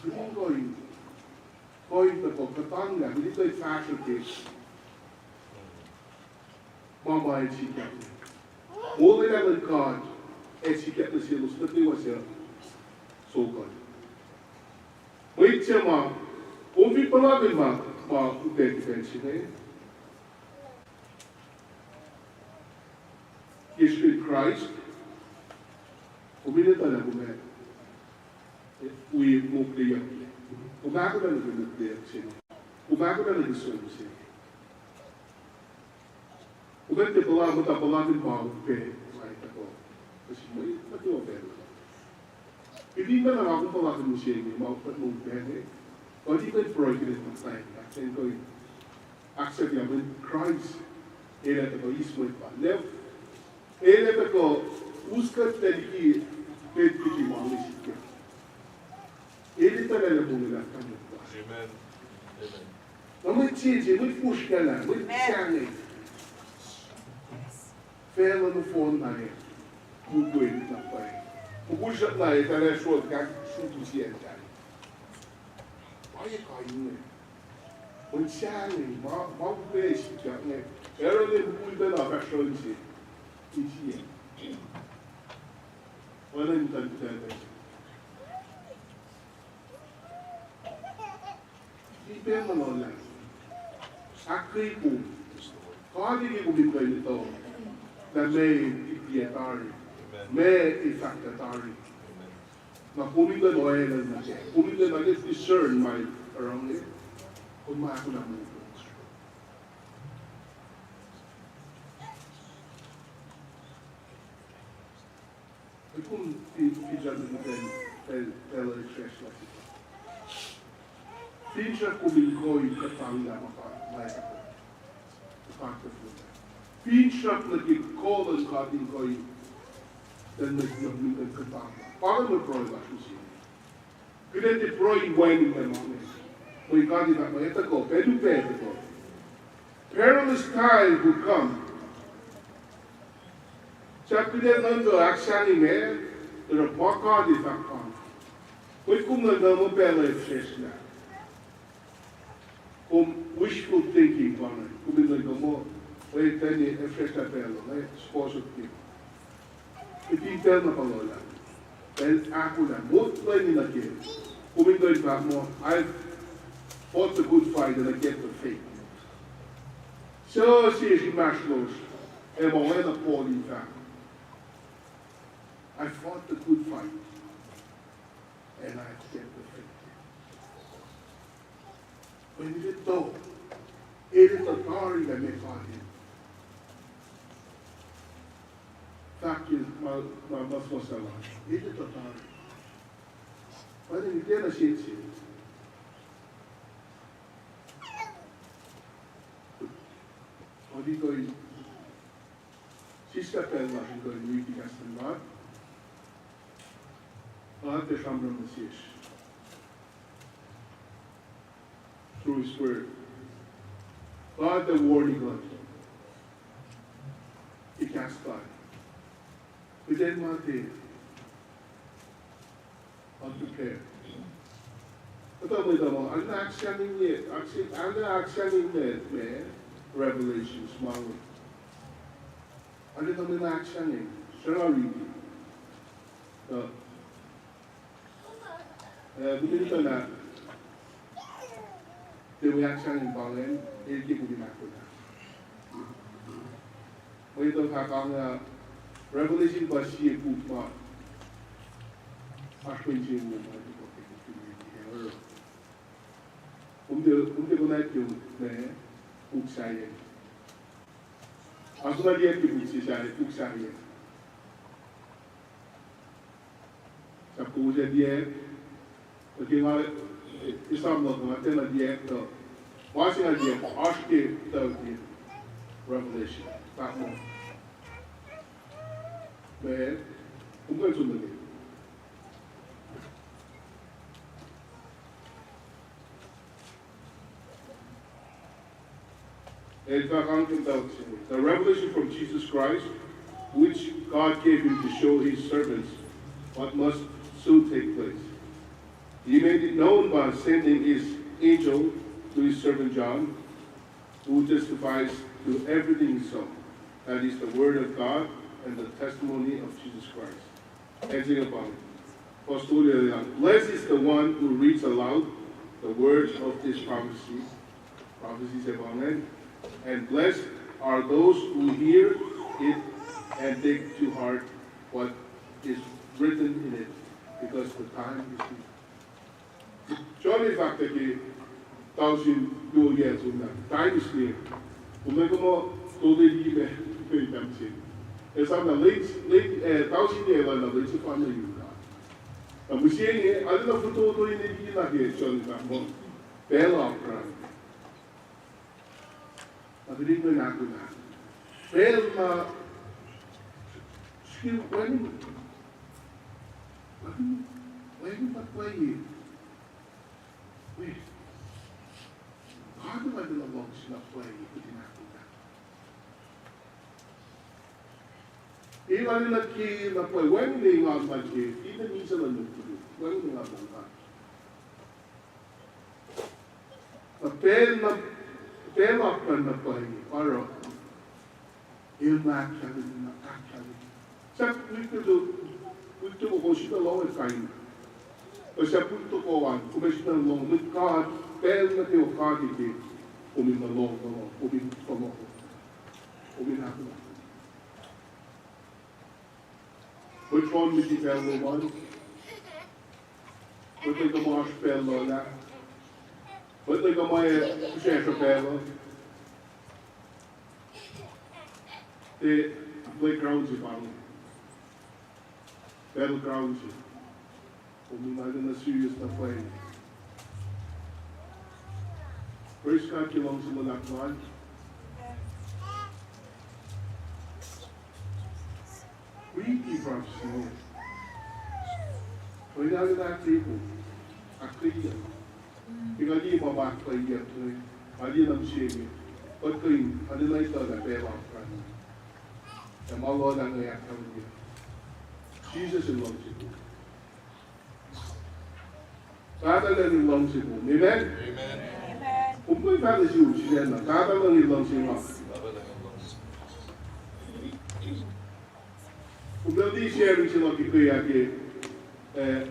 Kuht in kuh in, kuh in tuhkuh kuhtanglah, kuht in kuh in fahsruh ke ma ma ac sikyak. Molwelah luhn God ac sikyak nuh selos nuh kwewa suc sokwack. Mwet se ma, kom fin puhlakihn ma, ma upac ke pacl se inge, ke srihpen Kraist, kom in etuh lah kom ac wi mokleyuck. Kom ahkolah nuh ke mokleyuck se inge. Kom ahkolah nuh ke som se inge. Kom ac tiac puhla, muhta puhlakihn ma upac ma ac tuhkuh nuh sin mwet nuh kwewa pacl uh. Kihtin pacna nga kom puhlakihn mihsenge ma upac, ma upac inge, kuht in kuh in pruhe ke ma pwacye, kuht in kuh in ahksahfyelah mweyen Kraist el ac tuhkuh eis mwet lal. El ac tuhkuh us kuhtlac liki pacl liki ma inge sikyak. El etuh lah el ac molwelah mwet lal. Amen. Amen. Na mwet se, se mwet fosrngahlah, mwet sahngweng. Facluh nohfohn na ac mukul na pwacye. Mukul sahk na ac fahsruh kahs srutu sie an tari. Pwacye kain inge. Mwet sahngweng, ma, ma upac sikyak inge. Aaron el mukul pacna fahsruh se. Isi. Oacna in kuhtuh pacl. Ipac ma luhlahp. Ahkkweye kom. God el ke kom in kuh in etuh lah meac el tiac tari. Meac el fahk lah tari. Na kom in kuh in oacna nuh kac. Kom in kuh in oacna discern ma el oruh inge. Kom ahkolah mukul. Kom fin, fin srackna kom pacl, pacl, pacl uh fresr lasr. Fin srack kom in kuh in kuhtanglah ma pa, ma pa God fahk. Fin srackna ke kuh luhn God in kuh in, then let your mind kuhtanglah. Pa inge pruhe lasr mihsenge. Kuht in tiac pruhe in wacngihn ma inge. Mweyen God El fahk muh, etuh kuh, pacl upac tuhkuh. Perilous time will come. Sahp kuht in nuhnkuh ahksahngweng, tuh ma God El fahk pa inge. Mwet kom nuhnkuh muh pacl uh fresrlah. Kom wishful thinking pa inge. Kom in nuhnkuh muh, mwet uh fresrlah pacl uh, eh, suppose ke Kuht in pacl na pa luhlah, pacl ahkolah, mot lwen nuh ke. Kom in kuh in fahk muh, I've fought the good fight and I kept the faith. Suc sie inmahsrlosr, ac ma oacna Paul in fahk, I fought the good fight and I kept the faith. Mweyen el etuh, el etuh tari lah meac God El fahk ke ma, ma, ma suhmuhslah lal. El etuh tari. Mweyen el tiacna sese. Oacna kuh in sislah pacl lasr in kuh in riti kahs luhn God. God El sramsram nuh sesr through His Word. God El warning us ke kahs lal. Kuht in ma tiac unprepared. Kuhtuh mwet uh ma, arulacna ahksahngweng, arulacna ahksahngweng ma, ma Revelations ma inge. Arulacna ahksahngweng, srana riti. Uh, Eh, kuht in etuh lah tiac wi ahksahngweng pa ingacn, el ke kuht in ahkolah. Mwe etuh fahk inge, Revelation pa sie puk ma oasr mwe insewowo ma el tuh ke kuht in oruh. Kom tiac, kom tiac konwacack ke ma puk sahyac. Oasr na liye ke puk se sahyac, puk sahyac. Sahp kowos ac liye, tuh ke nga, eh, esam luhk nga tiacna liye, tuh ma se nga liye, oasr ke, tuh ke Revelation, fahk muh, ma, kom kuh in som nuh ke. El fahk, the revelation from Jesus Christ, which God gave him to show his servants what must soon take place. He made it known by sending his angel to his servant John, who testifies to everything he saw. That is the word of God and the testimony of Jesus Christ. Blessed is the one who reads aloud the words of this prophecy, prophecy se pa ingacn, and blessed are those who hear it and take to heart what is written in it, because the time is evil. John el fahk ke tausin luo yac somlah, time is near. Kom nuh ke muh tolu liki me, me tam se. Esam na late, late, eh, tausin yac lana late sefanna yuka. Na mihsenge, arulacna fototo in liki na ke John el fahk muh, pacl uh apkuhran. Na kuht in kuh in ahkolah. Pacl na, skill wacngihn, wacngihn, wacngihn na pwacye. Weh. God El ac luhngse na pwacye kuht in ahkolah. El ac luhngse na pwacye, wacngihn engan na ke, in misac na nuhkulu, wacngihn engan na. Na pacl na, pacl apkuhran na pwacye, oruh. El na ahkkahlwemye, na ahkkahlwemye. Sahp wik to, wik to kowos sifilpac lohng kain. Kuh sahp wik to kowos an, kom ac sifilpac lohng, mwet God, pacl nuh kwewa God El ke, kom in na lohng, lohng, kom in fohlohk, kom in ahkolah. Mwet fohn miti pacl lom an. Mwet nuh kwewa ma oasr pacl luhlah. Mwet nuh kwewa ma ac fihsracsr pacl uh. Tiac playground se pa inge. Battleground se. Kom in arulacna serious na pwacye. Praise God ke luhngse luhlahp lal. Riti prophecy inge. Kom in arulacna ahkkweye. Ke nga liye ma ahkkweyeyuck inge, nga liye na mihsenge, kuht kuh in arulacna etuh lah pacl uh kain. Ac ma luhlah inge ahkkahlwemye Jisus El luhngse kom. Pahpah Lucng El luhngse kom. Amen? Amen. Kom kuh in fahk nuh sin sifacna, Pahpah Lucng El luhngse ma. Kom liye sharing se luhk ke, ah, ke, eh,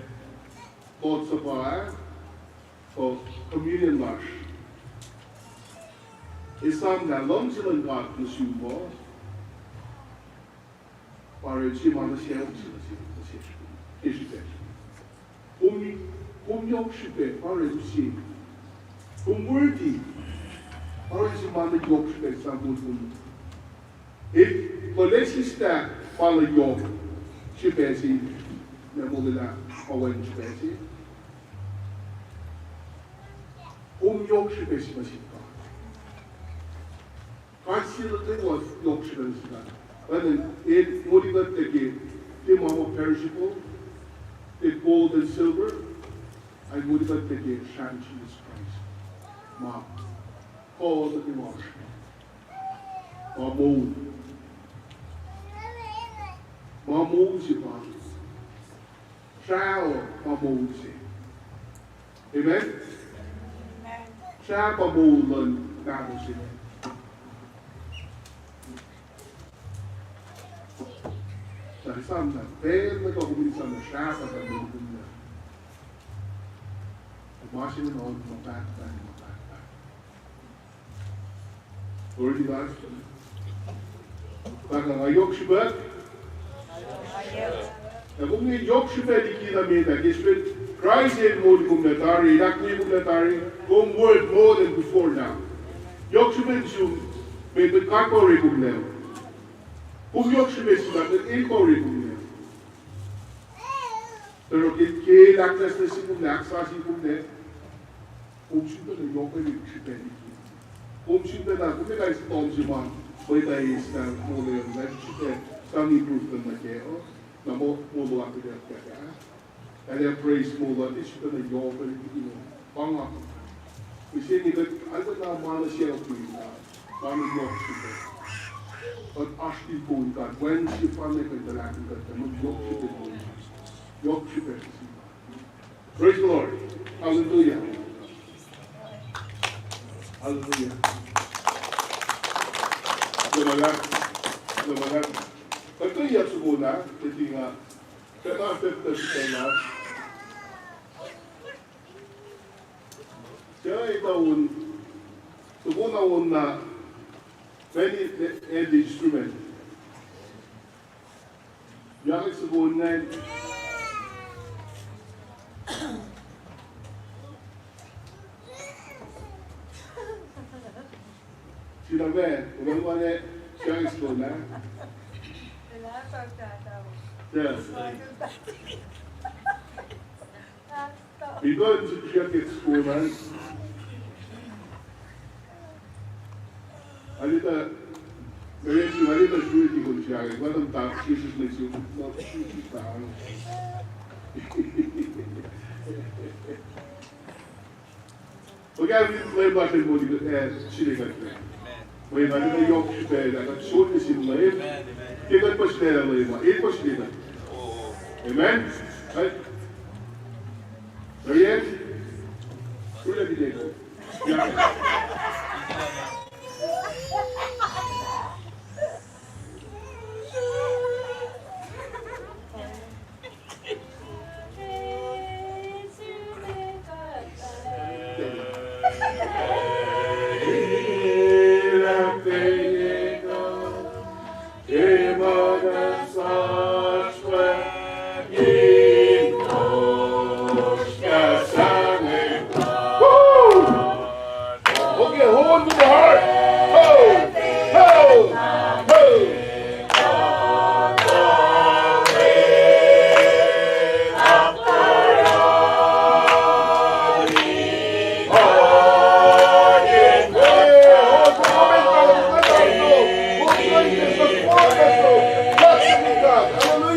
Lord's Supper, ah, kuh communion lasr. Esam lah luhngse luhn God nuh sum uh pa orwacl se ma nuh sesr, nuh sesr, nuh sesr, ke srihpac. Kom, kom yohk srihpac pa orwacl se. Kom worthy pa orwacl se ma nuh yohk srihpac sang moulkihn. Ac kuh in sislah pa nuh yohk srihpac se, na molwelah pa wen srihpac se. Kom yohk srihpac se nuh sin God. God se nuh kwewa yohk srihpac nuh sin God. Pwacnwacng El moli kuht nuh ke tiac ma ma perishable, tiac gold and silver, ac moli kuht nuh ke srahn Jisus Kraist. Ma kuh nuh kwewa oasr, ma moul, ma moul se pa, srah ma moul se. Amen? Srah pa moul luhn mahno se. Srah esam na pacl nuh kwewa kom in esam na srah pa moul kom na. Ma se inge na on ma pahtpaht, ma pahtpaht. Glory to God. Fahk nga yohk srihpac. Na kom yohk srihpac liki na met ah, ke srihpen Kraist El moli kom lac tari, El ahkwoye kom lac tari, kom worth more than before now. Yohk srihpac nuh sum, met, met God pa orek kom lac. Kom yohk srihpac sin God, met El pa orek kom lac. Tuh ke, ke El ahknwacsnwacs kom lac, ahksasuc kom lac, kom sifacna yohkwelihk srihpac liki. Kom sifacna, kom ac kais tom se ma mwet ah eis na molwelah srihpac sang improvement nuh kac uh, na mo, molo ahkuhtweyac kac ah. Ac praise moul uh, sifacna yohkwelihk liki inge. Pa nga, mihsenge kuht arulacna ma nuh self na, ma nuh yohk srihpac. Kuht oasr in poun God, wacngihn sefanna kuh in tuhlahkihn kuht, ma nuh yohk srihpac. Yohk srihpac. Praise the Lord. Hallelujah. Hallelujah. Kuloh ma luhlahp. Kuloh ma luhlahp. Kuht kuh in sukuna, kuht in, uh, kuht in fahk sukuna. Kuht in, sukuna on na, many, eh, instrument. Yang sukun ingacn. Sila me, ulan wane, siang sukun ah. Yes. Ito in siyuck ke sukun ah. Alita, Mary, alita suli tikun siang, ma tam tak, Jisus ne suli, no, Jisus tang. Oka rin Leum lasr in moli, eh, sili kuht. Mweyen arulacna yohk srihpac lah kuht sot nuh sin Leum. Ke kuht puhsisacl Leum ah, el puhsisacl. Amen. Right? Mary Ann, suli kuht.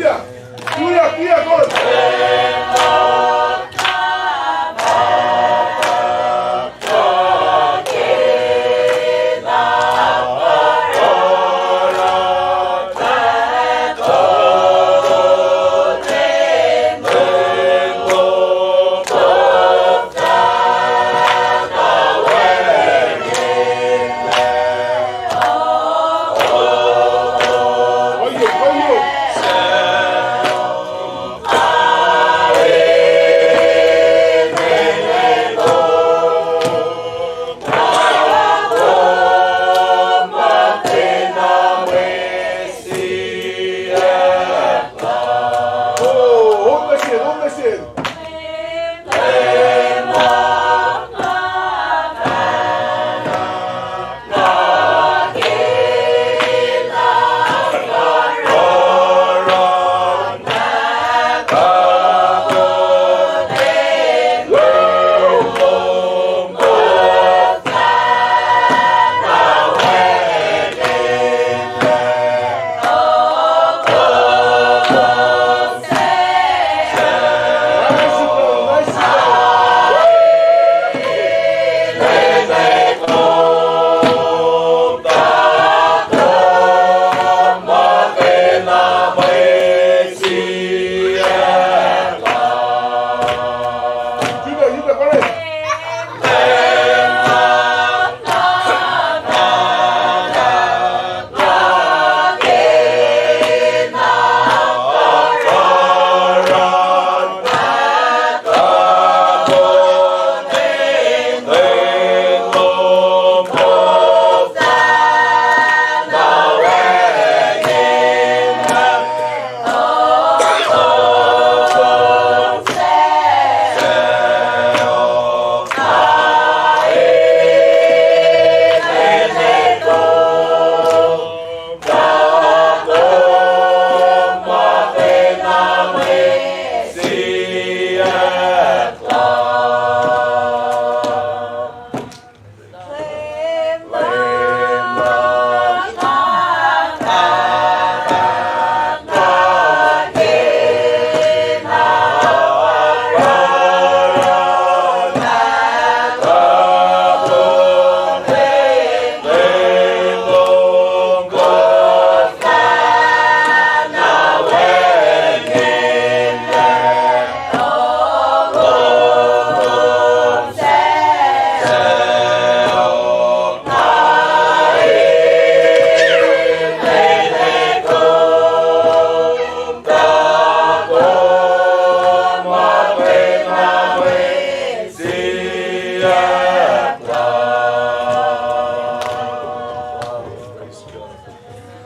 Tuyak, tuyak, on.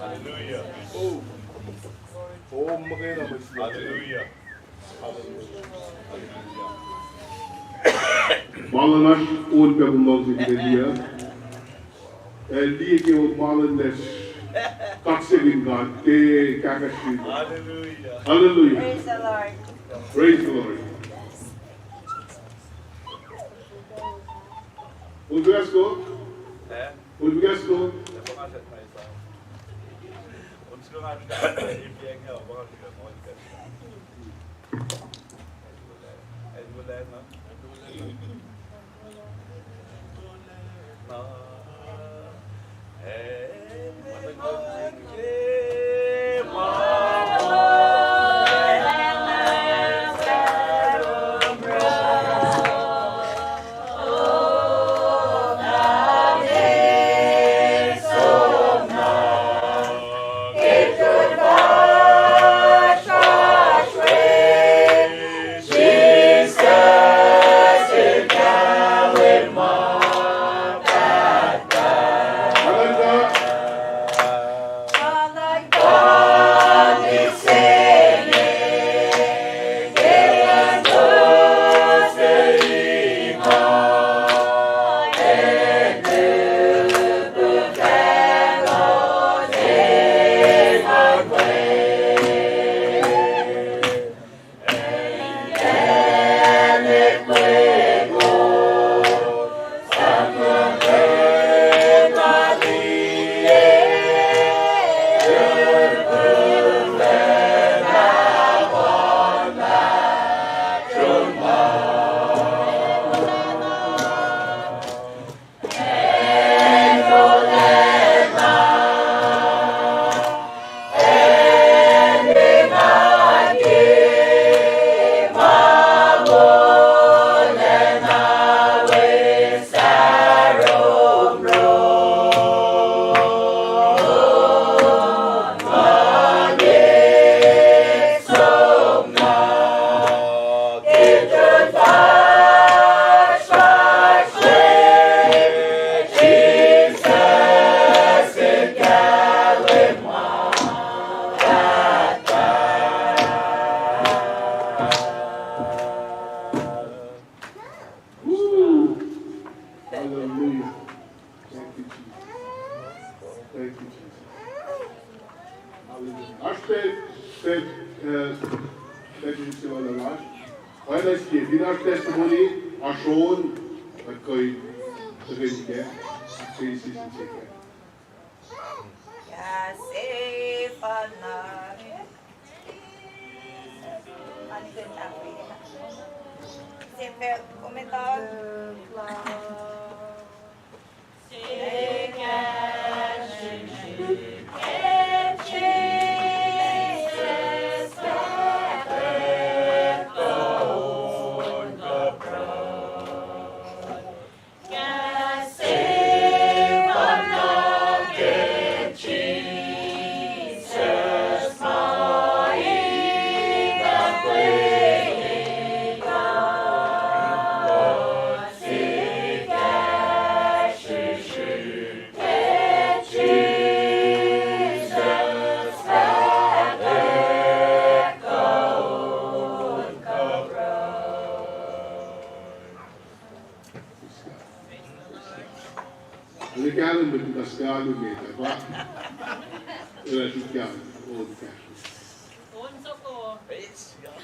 Hallelujah. Oh, oh, muhkwena mwet. Hallelujah. Hallelujah. Ma luhn oasr on pacl luhngse kuht in liye. Ac liye ke ma luhn lasr. Kaksakihn God ke kahkahsrihk. Hallelujah. Hallelujah. Praise the Lord. Praise the Lord. Yes. Ubigasko? Eh? Ubigasko? Pet, eh, pet in se wala lasr. Oacna sie, fin oasr testimony, oasr on, kuht kuh in tuhkweni kac, ke season se kac. Ane kahlwem met muhta suhkalu met ah pa. Ela suk kahlwem, on kahsruh. On soko.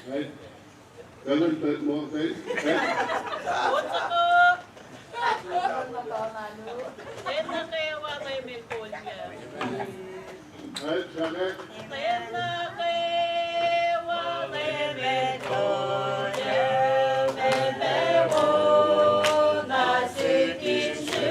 Right? Kahlwem pet mo, right? Right? On soko. Ena kwewa ke me kolya. Right, sake. Ena kwewa ke me kolya, me me wo na sikin su.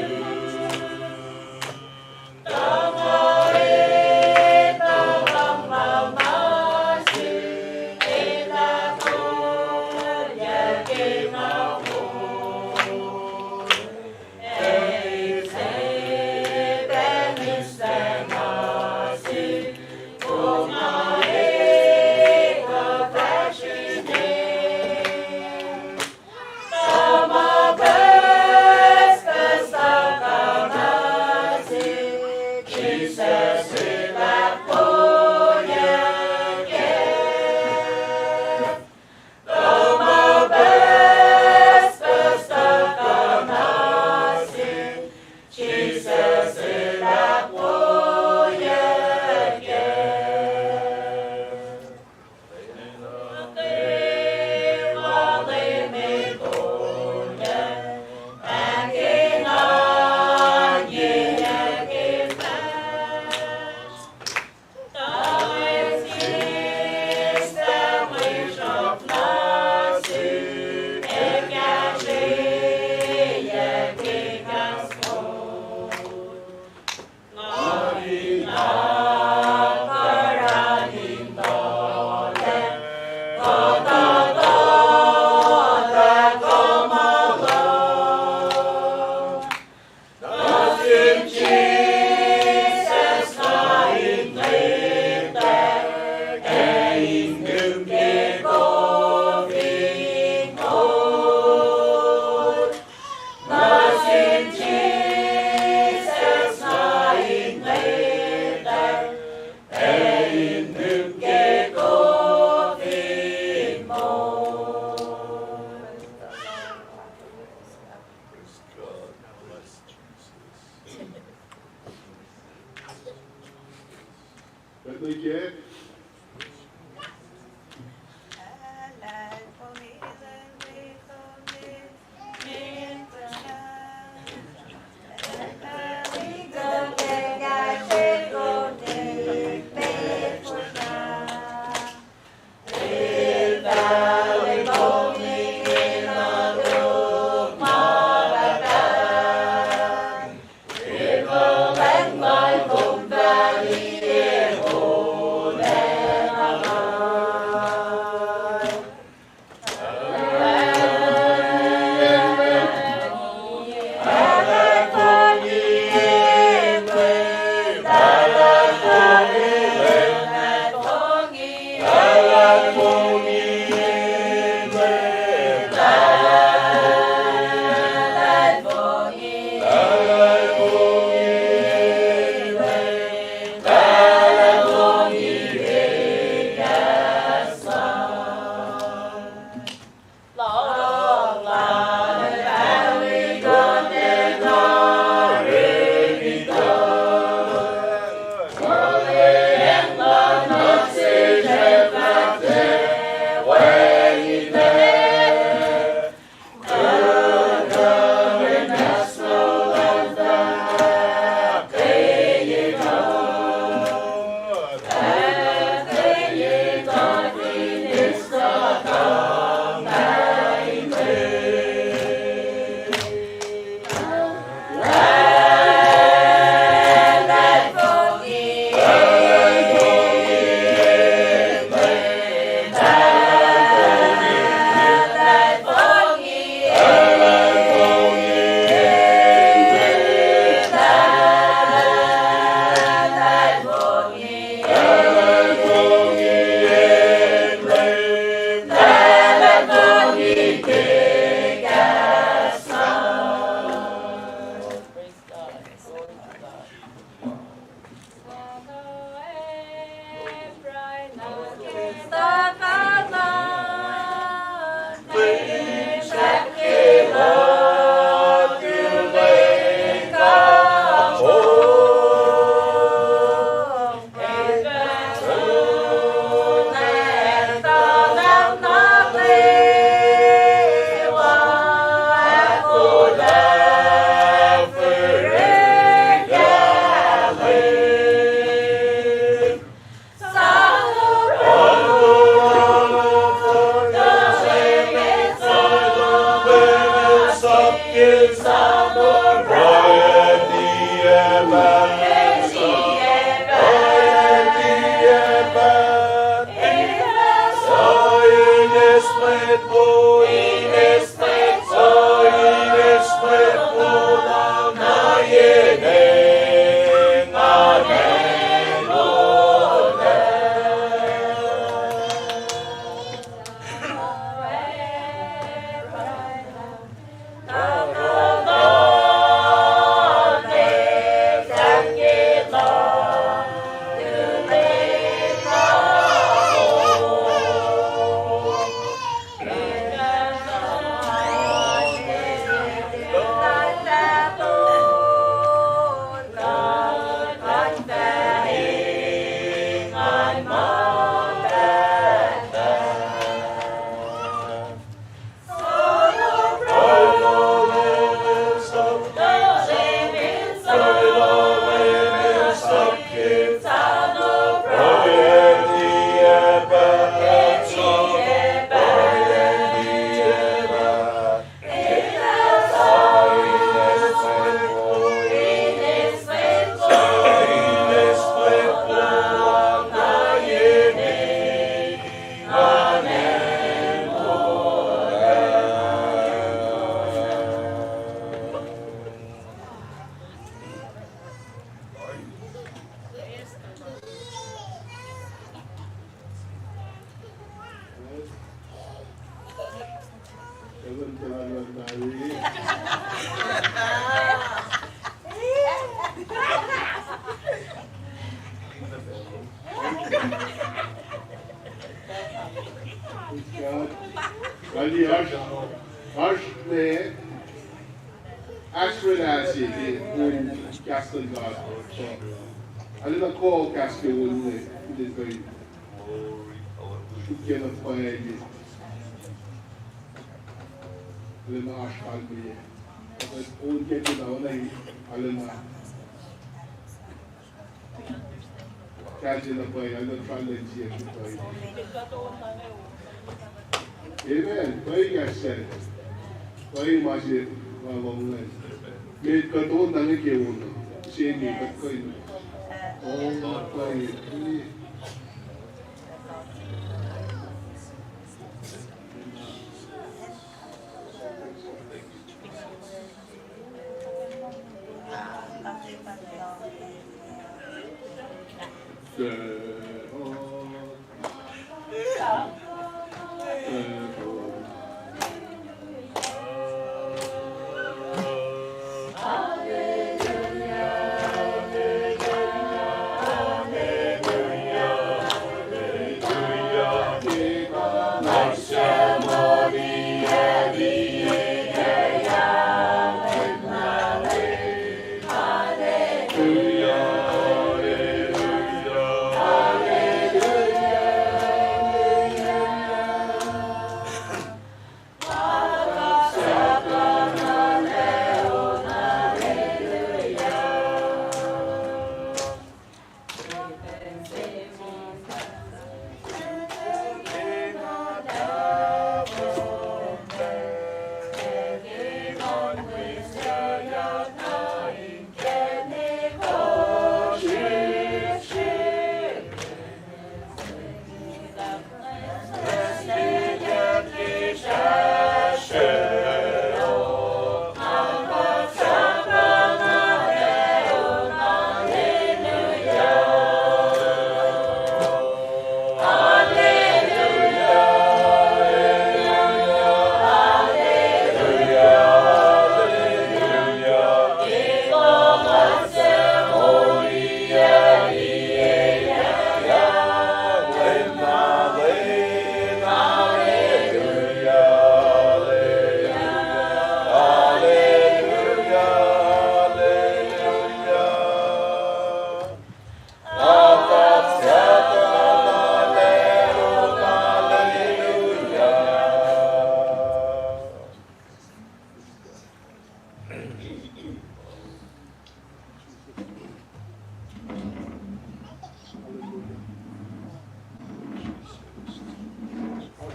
Praise God. Oasr, oasr ne, oasr mwet se ke on kahs luhn God. Arulacna kuh kahs ke on inge, it is very, suk ke na pwacye. Arulacna oasr kalmeyac. On ke pacna, on ke, arulacna. Kahlwem na pwacye, arulacna challenge se pwacye. Amen. Pwacye kahs se. Pwacye ma se ma lohng an. Met kuht on na nge ke on. Se inge kuht kuh in. Oh, pwacye.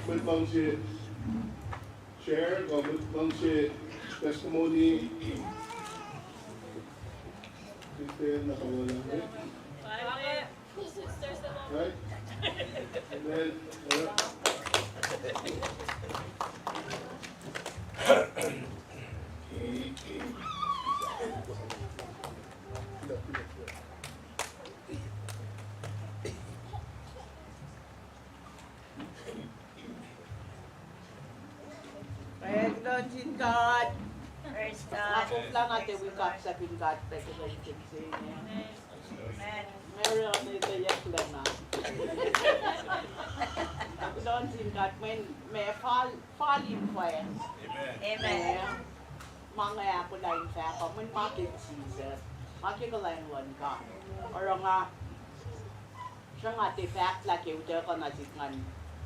Mwet luhngse share, kuh mwet luhngse testimony. Right? Amen. Praise the Lord, sin God. Praise God. Nga koflah nga tiac wi kaksakin God pac ke lwen se inge. Amen. Mary on the yak lana. Kuloh nuh sin God, mweyen ma fal, fal in fwack. Amen. Ma nga ahkolah in fahk uh, mweyen ma ke Jisus, ma ke kuhlwacng luhn God. Oruh nga sruhnga tiac fahklah ke utuckuh nuh sihk ngan,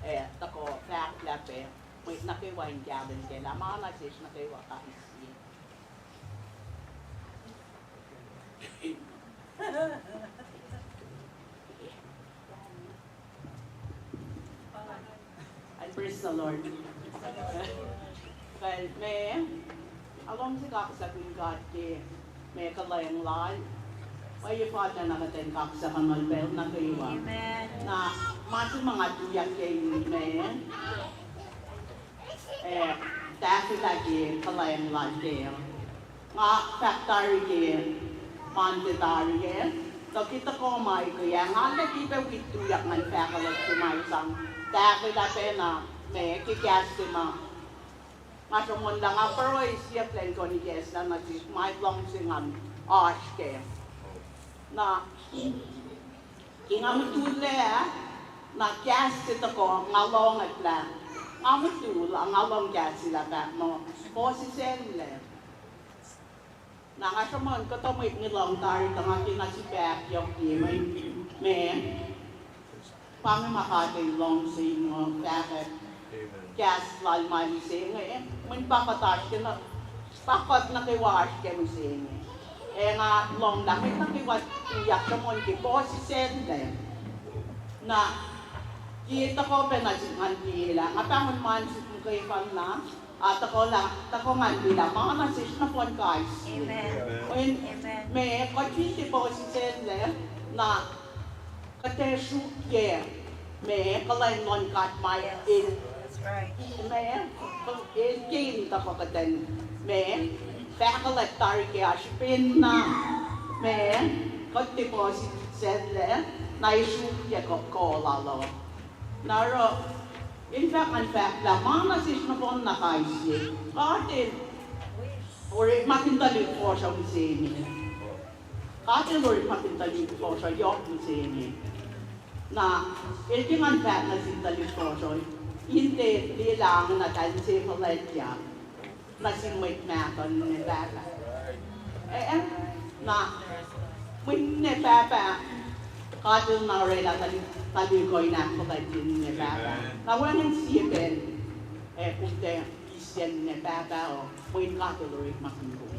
eh, tuhkuh fahklah pac, mwet nuh kwewa in kahlwem kac lah ma nuh sesr nuh kwewa kais sie. And praise the Lord. Well, ma, nga luhngse kaksakin God ke ma kuhlwacng lal. Pwacye fal na kuht in kaksakuhnuhl pacl nuh kwewa. Amen. Na, ma se ma nga tuyak ke in ma, eh, tahfwelah ke kuhlwacng lal kac. Nga fahk tari ke Monday tari ah, tuh ke tuhkuh ma ike ah, nga liki pac wi tuyak ngan fahkwelihk ke ma sang tahfwelah pacna ma ke kahs se ma Nga sruhmuhnlah nga pruhe siyuck lah in kuh in ikacslah nuh sihk ma luhngse ngan oasr kac. Na ke nga mutullac, na kahs se tuhkuh, nga lohng lah nga mutul, nga lohng kahs se lah fahk muh, puhsisacllac. Na nga sruhmuhn kuhtuh mwet inge lohng tari, tuh nga ke na sifahk yohk ye mwe, mwe pa inge ma God El luhngse in muh fahkwack kahs lal ma mihsenge, mweyen pa kuht oasr ke na, pa kuht nuh kwewa oasr ke mihsenge. Ac nga lohng lah mwet nuh kwewa tuyak sruhmuhn ke puhsisacllac. Na ke tuhkuh pac nuh sihk ngan liyelah, nga pahngon ma sihk muhkwena, a tuhkuh lah, tuhkuh ngan liyelah ma nuh sesr nohfohn kais sie. Mweyen ma kuht fin tiac puhsisacllac, na kuht ac sruokyac ma kuhlwacng luhn God ma El, ma El ke in tuhkuh kuht in ma fahkwelihk tari ke oasr srihpen na ma kuht tiac puhsisacllac, na ac sruokyac kuh lal uh. Na oruh, in fact, ngan fahk lah ma nuh sesr nohfohn na kais sie, God El orekmakihn tuhlihk fuhsr uh mihsenge. God El orekmakihn tuhlihk fuhsr uh yohk mihsenge. Na El ke ngan fahk nuh sin tuhlihk fuhsr uh, in tiac liyelah na tuh inse fuhlwactyak nuh sin mwet mahtuh ninac pahpah. E, na mwet ninac pahpah, God El na orwaclah tuhlihk, tuhlihk uh in ahkfuhlwactye ninac pahpah. Na wacngihn sie pacl, e, kom tiac eis ninac pahpah uh, mweyen God El orekmakihn kom.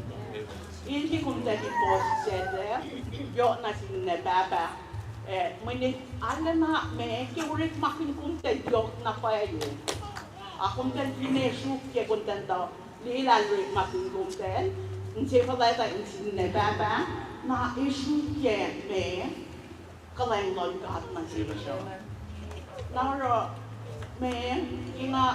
In ke kom tiac puhsisacllac yohk nuh sin ninac pahpah, e, mweyen arulacna ma ke orekmakihn kom tiac yohk na pwacye. A kom tiac finne sruokyac kom tiac tuh liyelah El orekmakihn kom tiac inse fuhlwactyak nuh sin ninac pahpah, na ac sruokyac ma kuhlwacng luhn God nuh sesr uh. Na oruh, ma, ke nga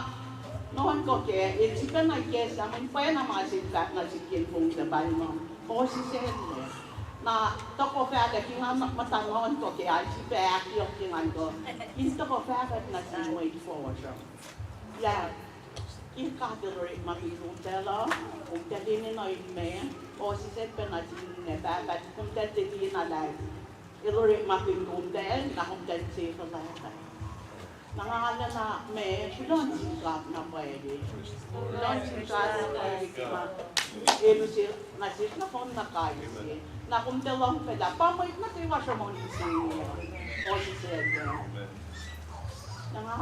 nuhnkuh kac, el sifacna ikacslah mweyen pwacna ma se fahk nuh sihk ke infong tuh pacl ma puhsisacllac. Na tuhkuh fahkwack ke nga muhta nuhnkuh kac, ac sifacna ahkyohkye ngan kuh in tuhkuh fahkwack nuh sin mwet fuhsr uh lah ke God El orekmakihn komtacl uh, komtacl enenuh in ma puhsisacl pac nuh sin ninac pahpah, komtacl tiac liyelah El orekmakihn komtacl, na komtacl inse fuhlwactyak. Na nga arulacna ma kuloh nuh sin God na pwacye. Kuloh nuh sin God na pwacye ke ma El use nuh sesr nohfohn na kais sie. Na kom tiac lohng pac lah pa mwet nuh kwewa sruhmuhn mihsenge uh, puhsisacl uh. Na nga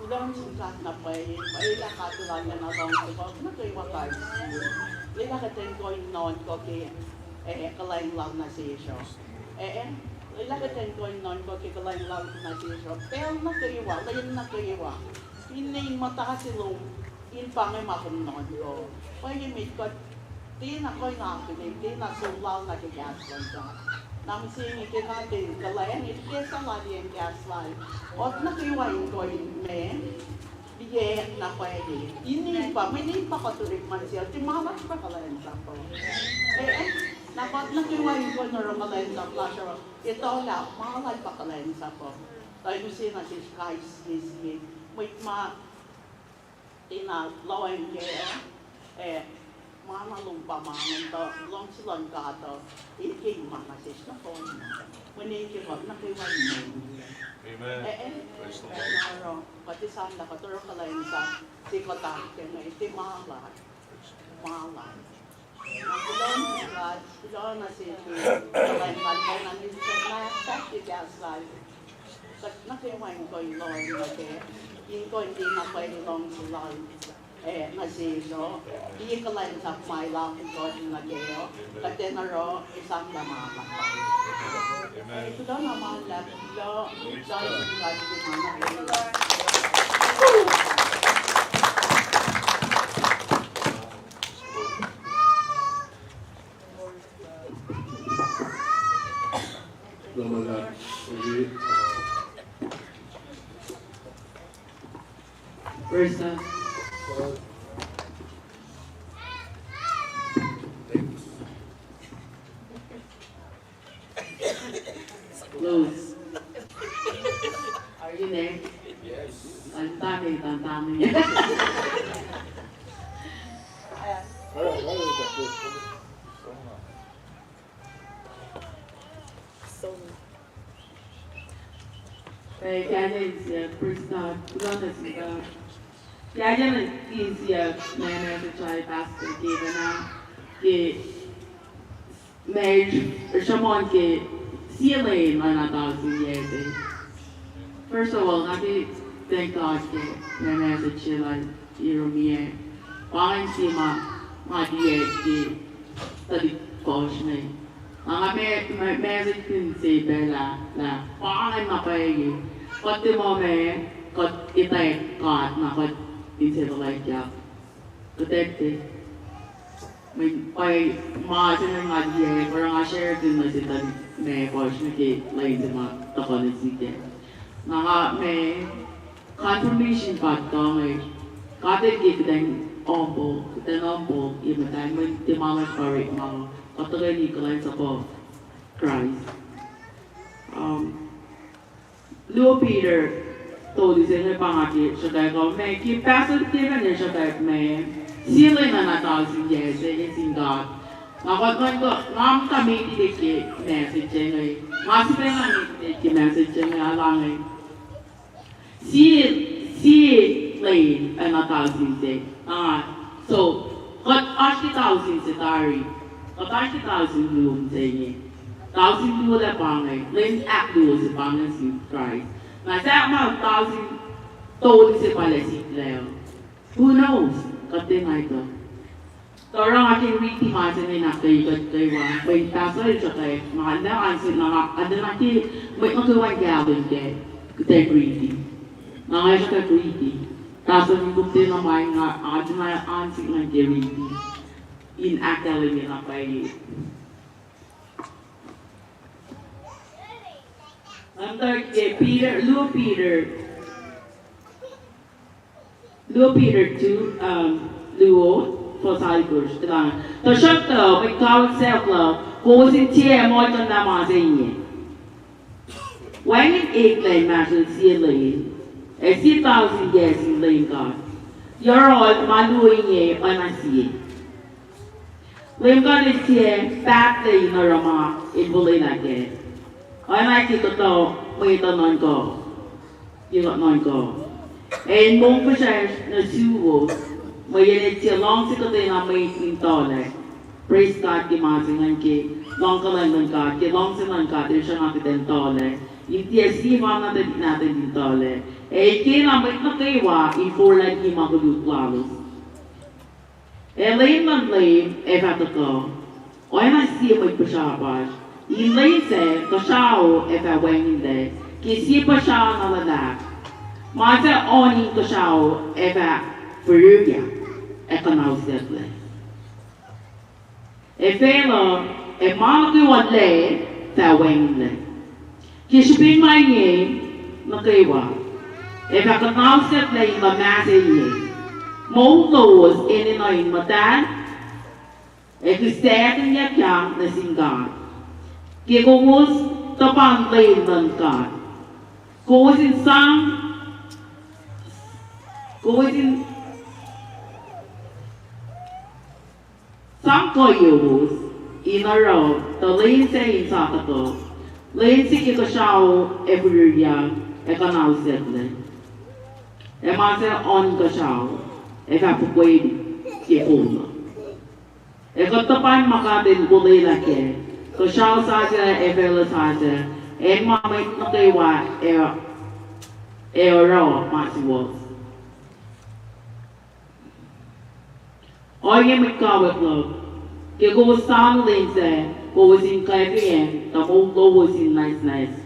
kuloh nuh sin God na pwacye, pwacye lah God El arulacna luhngse kuht nuh kwewa kais sie. Lwelah kuht in kuh in nuhnkuh ke, e, kuhlwacng Lal nuh sesr uh. E, e, lwelah kuht in kuh in nuhnkuh ke kuhlwacng Lal nuh sesr uh pacl nuh kwewa, lwen nuh kwewa. Finne in muhta se lom, in pa inge ma kom nuhnkuh. Pwacye met kuht tiacna kuh in akihlen, tiacna sulwaclah ke kahs luhn God. Na mihsenge ke God El kuhlwacng, El ke sahlaliyacn kahs Lal, kuht nuh kwewa in kuh in ma liye na pwacye. Inen pa, mweyen pa kuht orekma se, tiac ma lasr pa kuhlwacnsap uh. E, e, na kuht nuh kwewa in kuh in oruh kuhlwacnsap lasr uh, etuh lah ma Lal pa kuhlwacnsap uh. Tuh El use nuh sesr kais sie sie, mwet ma tiacna lohacng kac, e, ma na lom pa ma ingacn tuh luhngse luhn God uh, El ke ma nuh sesr nohfohn. Mweyen ke kuht nuh kwewa in moul. E, e, na oruh kuht esamlah kuht oruh kuhlwacnsap se kuht ahkkahlwemye, tiac ma Lal, ma Lal. Na kuloh nuh sin God, kuloh nuh sel ke kuhlwacng Lal, kuhlwacng Lal, na ahkfahsrye kahs Lal. Kuht nuh kwewa in kuh in lohacng nuh kac, in kuh in tiacna pwacye luhngse Lal, e, nuh sesr uh, liye kuhlwacnsap ma El ahkoo kuht nuh kac uh, kuht in oruh esamlah ma luhlahp. Kuloh na ma luhlahp, kuloh, kuloh nuh sin God ke ma nuh kwewa. Praise God. Hello. Are you there? Yes. Ang tanging, ang tanging. Pacl kahlwem siyuck, praise God, kuloh nuh sin God. Kahlwem siyuck, ma, ma, pastor ke, ma, ke ma sruhmuhn ke sie lwen ma na tausin yac se. First of all, nga ke thank God ke ma, ma, se lal Jeremy. Pa ingacn sie ma nga tiac ke study Kosrae. Nga, ma, ma, ma se fin se pacl ah, lah pa ingacn na pwacye. Kuht tiac muh ma, kuht etuh God na kuht inse luhlahlfongi. Kuht etuh. Mweyen pa ma se inge nga tiac, oruh nga share nuh sin tuhlihk ma puhsr nuh ke lwen se ma tuhkuh nuh sihk ah. Na nga ma confirmation pa kuht inge, kuht in ke kuht in humble, kuht in humble ye muhtwacn, mweyen tiac ma oasr pa orekma, kuht tuhkweni kuhlwacnsapuh Christ. Um, Luo Peter, tolu se inge pa nga ke sruhkwack uh, ma ke pastor Stephen el sruhkwack ma, sie lwen na tausin yac se nuh sin God. Nga kuht nuhnkuh, nga muhta met ke message se inge. Nga sifacna met ke message se inge, alange. Sie, sie lwen na tausin se. Ah, so, kuht oasr ke tausin se tari. Kuht oasr ke tausin luo se inge. Tausin luo lah pa inge, lwen ahkluo se pa inge sin Christ. Na sahp ma tausin tolu se pa lah sikyak. Who knows? Kuht tiac etuh. Tuh oruh nga ke riti ma se inge nuh ke kuht kwewa, mweyen pastor el sruhkwack, nga lah an se na nga, nga lah ke, mweyen nga kwewa kahlwem ke, kuht ac riti. Nga nga sruhkwack riti. Pastor in kuht tiac na ma nga, nga lah an se nga ke riti. In ahkkahlwemye na pwacye. Nga muhta ke Peter, Luo Peter. Luo Peter two, um, luo, fuhs alkosr, tuh, tuhsruhktuh, mwet kawuck sahyac luhk, kowos in tiac muhlkuhnlah ma se inge. Wacngihn eklac inmahsrlon sie lwen, ac sie tausin yac sin Leum God. Yohrohl ma luo inge oacna sie. Leum God El tiac pahtlac in oruh ma El fuhlwelah kac. Oacna ke kuhtuh mwet uh nuhnkuh, ke kuht nuhnkuh, El mongfihsrwacsr nuh suwos, mweyen El tiac luhngse kuhtwena mwet in tuhlac. Praise God ke ma se ingacn ke luhngkuhlacng luhn God, ke luhngse luhn God, El sruhnga kuht in tuhlac. In tiac sie ma na tuhlihk nahtuhl in tuhlac. El kena mwet nuh kwewa in forlah liki ma koluk lalos. Ac lwen luhn Leum ac fah tuhkuh, oacna sie mwet puhsrapasr, in lwen sac kuhsrao ac fah wacngihnlac ke sie puhsra na luhlahp. Ma suc oan in kuhsrao ac fah firiryuc ac kuhnausyucklac. Ac facluh, ac ma nuh kwewa lac fah wacngihnlac. Ke srihpen ma inge nuh kwewa, ac fah kuhnausyucklac in luhmahseyuck, moul lowos enenuh in muhtahl, ac kihsackuhnyuckyang nuh sin God. Ke kowos tuhpan lwen luhn God, kowos in sang, kowos in sang kuhiyowos in oruh tuh lwen sac in satuhkuh, lwen se ke kuhsrao ac firiryuc ac kuhnausyucklac. Ac ma suc oan kuhsrao ac fah fokweni ke fol uh. Ac kuht tuhpan ma God El olwelah kac, kuhsrao sasuc ac facluh sasuc, ac ma mwet nuh kwewa ac, ac oruh ma suwohs. Ohinge mwet kawuck luhk, ke kowos sang lwen sac, kowos in kwacfeacng tuh moul lowos in nwacsnwacs.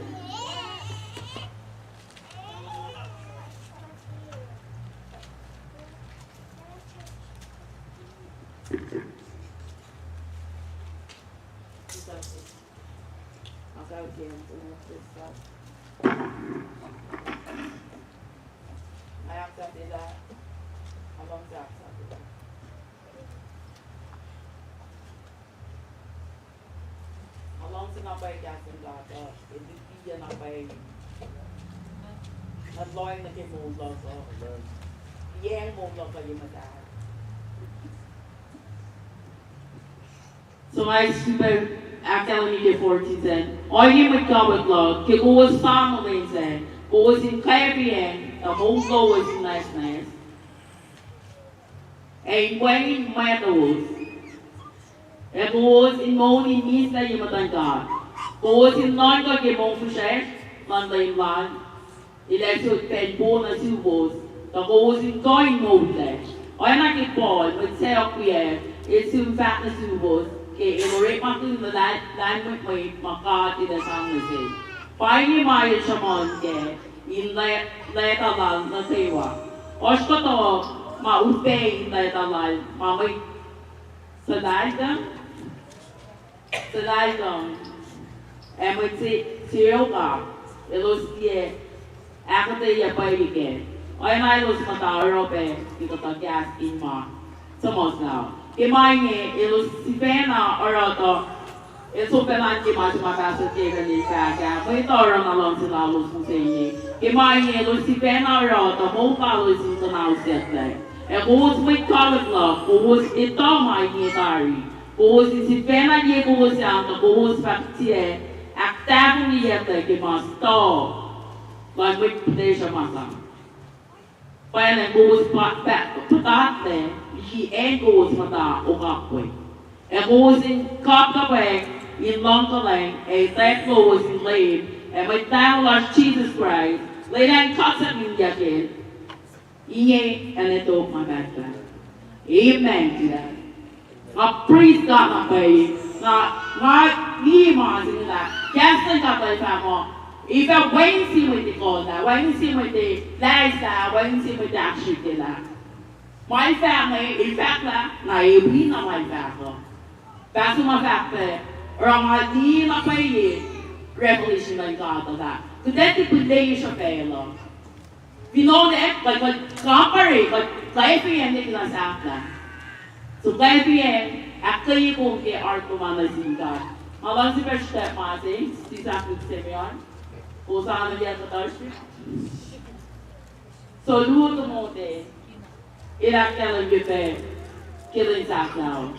Nga luhngse na pwacye kahs luhn God uh, el lutiyuc na pwacye. Nuh loacng nuh ke moul luhk uh. Liyacacng moul luhk uh ye muhtahl. So nga sifilpac ahkkahlwemye ke fourteen sac, ohiyac mwet kawuck luhk, ke kowos sang lwen sac, kowos in kwacfeacng tuh moul lowos in nwacsnwacs, ac in wacngihn mwet lowos, ac kowos in moul in misac ye muhtuhn God, kowos in nuhnkuh ke mongfihsrwacsr luhn Leum Lal, El ac sot pacl po nuh suwos, tuh kowos in kuh in moul lac. Oacna ke Paul, mwet sacohk wiyuck, el sim fahk nuh suwos ke el orekmakihn luhlahlfongi mwet ma God El ac sang nuh sel. Pa inge ma el sruhmuhn kac in leta lal nuh kwewa. Oasr kuhtuh ma upac in leta lal ma mwet suhlahlahlfongi, suhlahlahlfongi, ac mwet se, se oka, elos tiac ahkuhtweyac pwacye kac. Oacna elos muhta oruh pac in kuhtuh kahs in ma suhmuhslah. Ke ma inge elos sifacna oruh tuh, el som pacna ke ma se ma Pastor Kevin el fahk ah, mwet uh oruh na luhngse lalos mihsenge. Ke ma inge elos sifacna oruh tuh moul lalos in kuhnausyucklac. Ac kowos mwet kawuck luhk, kowos etuh ma inge tari. Kowos in sifacna liye kowos an tuh kowos fah tiac ahktahfongiyucklac ke ma stuh luhn mwet pihlesruh masap. Pwacnwacng kowos pa, pa, puhtatlac liki acn kowos muhta okak we. Ac kowos in kapkapwack in luhngkuhlacng ac etwack lowos in Leum ac Mwet Lahngo lasr Jisus Kraist, lwelah in kaksakihnyuck El. Inge ac ne tok ma pahtpaht. Amen. Nga praise God na pwacye, na nga liye ma se inge lah kahs luhn God El fahk muh, El fah wacngihn sie mwet ekuhllah, wacngihn sie mwet elahslah, wacngihn sie mwet ahksrihkyelah. Ma El fahk inge, El fahk lah na ewi na ma El fahk uh. Pahsuh ma fahk pac, oruh nga liye na pwacye revelation luhn God uh lah kuht ac tiac pihlesruh facluh. Fin oacna kuht, kuht kampare, kuht kwacfeacng nuh ke na sahflah. So kwacfeacng ahkkweye kom ke heart lom an nuh sin God. Nga luhngse pac srihpac ma se, sisaknik Simeon, Hosanna yac kuhtuh srihk. So luo Timothy, el ahkkahlwemye pac ke lwen sahflah uh.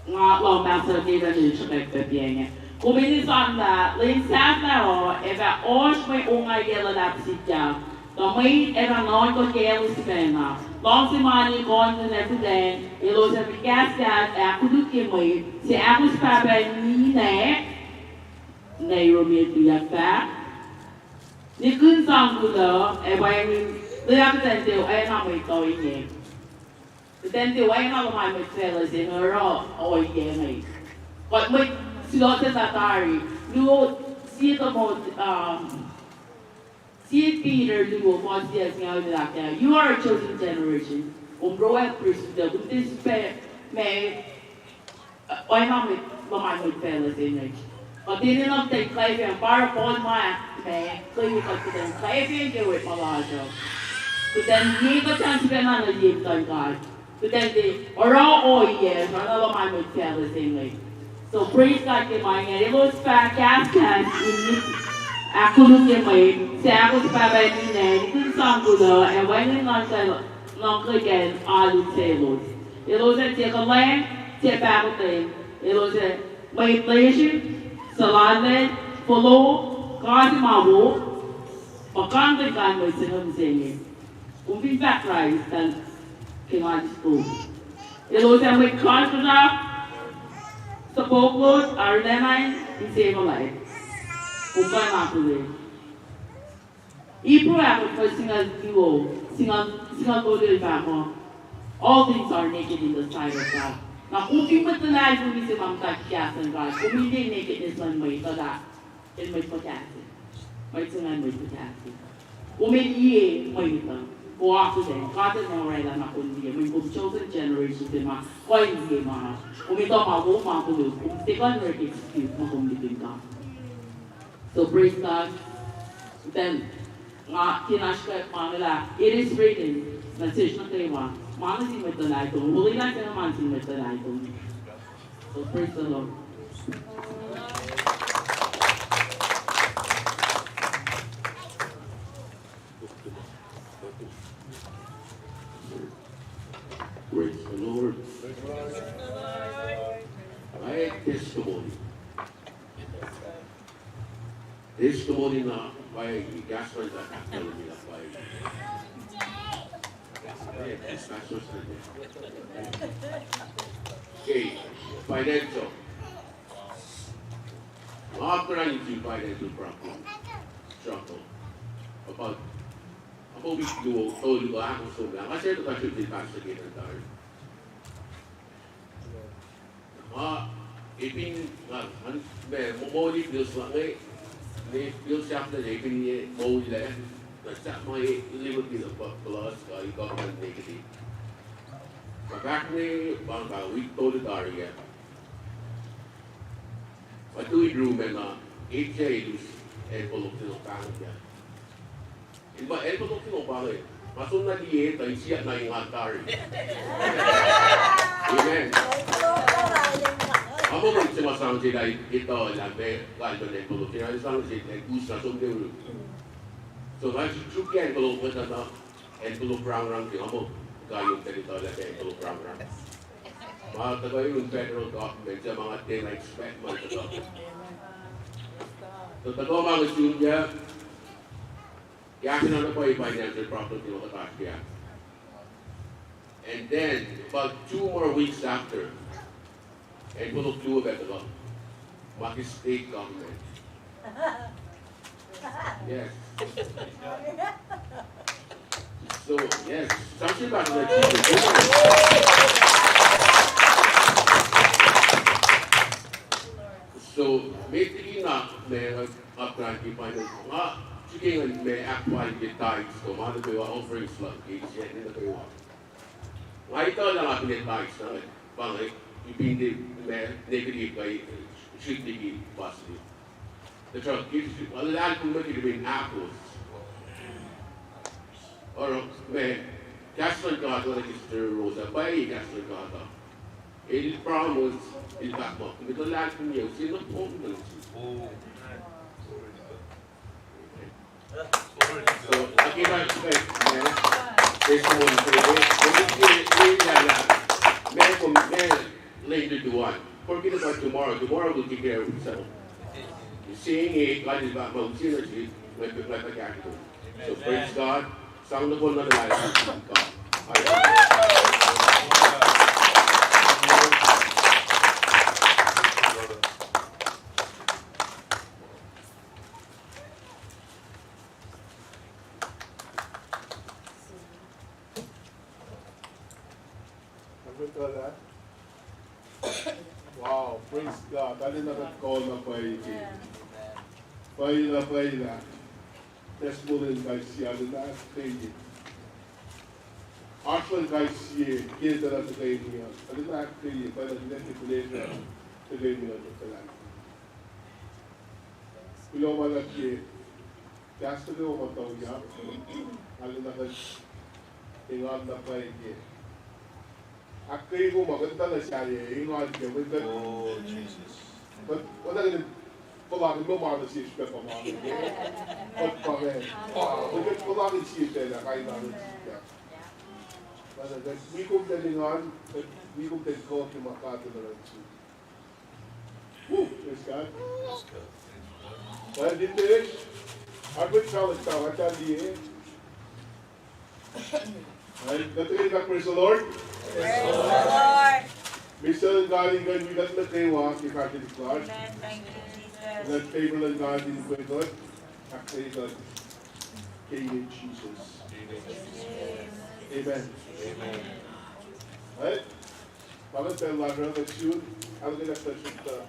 Nga lohng Pastor Kevin el sruhkwack pac pa inge. Kom in sang lah lwen sahflah uh ac fah oasr mwe ongaiyac luhlahp sikyak, tuh mwet ac fah nuhnkuh kaclos sifacna. Luhngse mani, konkihn, ac fihlacng, elos ac fah kahskahs ac ahkkolukye mwet, suc ahkos pahpah ninac, ninac Romans tuyak fahk, nihkihn sang kuloh, ac wacngihn, lwelah kuht in tiac oacna mwet uh inge. Kuht in tiac oacna luhman mwet facluh se inge oruh ohiyac inge. Kuht mwet suloselah tari, luo, sie Timothy, um, sie Peter luo, fuhs sie singucul ahkkahlwemye, you are a chosen generation, kom royal priesthood, kom tiac sifacna oacna mwet, luhman mwet facluh se inge. Kuht enenuh kuht in kwacfeacng, pa oruh Paul ma ahkkahlwemye, kuht in kwacfeacng ke orekma lasr uh. Kuht in liye kuht in sifacna nuh ye muhtuhn God. Kuht in tiac oruh ohiyac, oacna luhman mwet facluh se inge. So praise God ke ma inge, elos fah kahskahs in ahkkolukye mwet, suc ahkos pahpah ninac, nihkihn sang kuloh, ac wacngihn nuhnkacl, nuhnkacl alu selos. Elos ac tiac kuhlwacng, tiac pahkotwen, elos ac mwet lesin, suhlallacl, fohlohk, kasi ma wo, puhkantwen kain mwet se inge mihsenge. Kom fin fahk Kraist, tahl ke nga eis kom. Elos ac mwet kasrkuhsrak, suhpoklos, arulacna insefuhlac. Kom kuh in akihlen. Hebrew ahkosr fuhs singucul luo, singucul, singucul tolu el fahk muh, all things are naked in the sight of God. Na kom fin mwet luhlahlfongi se ma muhta ke kahs luhn God, kom in liye nakedness luhn mwet uh lah el mwet fuhkah se. Mwet se ingacn mwet fuhkah se. Kom in liye mwet uh, kom akihlen, God El orwaclah na kom liye, mweyen kom chosen generation se ma kuh in liye ma. Kom etuh ma wo ma koluk, kom tiac kuh in orek excuse ma kom likin God. So praise God. Then, nga kena srihke ma inge lah, it is written, nuh sesr nuh kwewa, ma nuh sin mwet luhlahlfongi, wolacna se inge ma nuh sin mwet luhlahlfongi. So praise the Lord. Praise the Lord. Ac testimony. Testimony na pwacye, kahs luhn God ahkkahlwemye na pwacye. Eh, pastor Sunday. Okay, financial. Nga apkuhran in financial problem, struggle. About, about week luo, tolu, ahkosr somlah. Nga se tuh kasrol sel pastor ke tari. Nga, epin, nga, nga, me, mo-, moli bills la nge, ne bills sahflah, epin ye moli la, na sahp ma e, limit in a plus, uh, government negative. Nga fahk ne, pa nga week tolu tari ah. Nga tui room ah na, etje elus, envelope se na pahngpahng. In pa envelope se na pahngpahng. Ma som na liye, tuh in siyuck na engan tari. Amen. Amo ma se ma sang se na etuh lah meac kalmen envelope se na, sang se na us na som ne ru. So nga suk envelope na, envelope rangrang se, amo kain in etuh lah envelope rangrang. Ma tuhkuh yurin federal government, se ma nga tiacna expect ma tuhkuh. So tuhkuh ma nga sun ya, kahsruh na pwacye financial problem se ma kuht oasr kac. And then, about two more weeks after, envelope luo pac tuhkuh, ma ke state government. Yes. So, yes, something about that. So, met liki na, me, uh, apkuhran ke finance, nga srihke ngan me ahkfalye tithes, so ma nuh kwewa, offerings luhk, ke sie nuh kwewa. Nga etuh lah nga finne tithes na, pa nga ipin de me negative kuh srihk liki positive. Tuhsruhk ke nga luhlahlfongi met liki ahkos. Oruh me, kahs luhn God, oacna ke Sister Rosa, pwacye kahs luhn God uh. El promise, el fahk muh, kom etuh luhlahlfongi uh, sie nohfohn nuh sum. So, again, I expect, man, testimony today. Kom ke, ke, la, la. Man, kom, man, later to one. Forget about tomorrow. Tomorrow will take care of itself. Seeing it, God is not, ma usin na si, my, my, my, so praise God. Sang nohfohn na life. God. Hallelujah. Wow, praise God. Arulacna kuht kol na pwacye ke. Pwacye na, pwacye na. Testimony luhn kais sie arulacna ahkkweye. Oasr luhn kais sie ke tuh na tuhkweni uh. Arulacna ahkkweye, pwacye na, arulacna ke kuloh tuhkweni uh, tuhkweni. Kuloh ma luhk ke kahs nuh kwewa ma tauyak, arulacna kuht engan na pwacye ke. Ahkkweye kom ma kuht tuh na sahyac, engan ke, kuht, kuht, kuht, kuht puhlakihn ma ma nuh sesr pac pa ma, kuht pa inge. Kuht puhlakihn sie pacl ah kain ma nuh sesr pac. Pwacye na kuht wi kom tuh engan, kuht wi kom tuh kuh ke ma God El oruh nuh sesr. Woo, praise God. Well, did finish? Arpet sralak ta, ata liye. Well, kuht in fahk praise the Lord. Praise the Lord. Mihs luhn God in kuh in wi kuht nuh kwewa ke fahkwack lasr. Amen. Thank you, Jesus. Let favor luhn God in wi kuht. Ahkkweye kuht. Ke inen Jesus. Amen. Amen. Right? Pacl lasr uh, kuht sun, arulacna kuht sun, uh,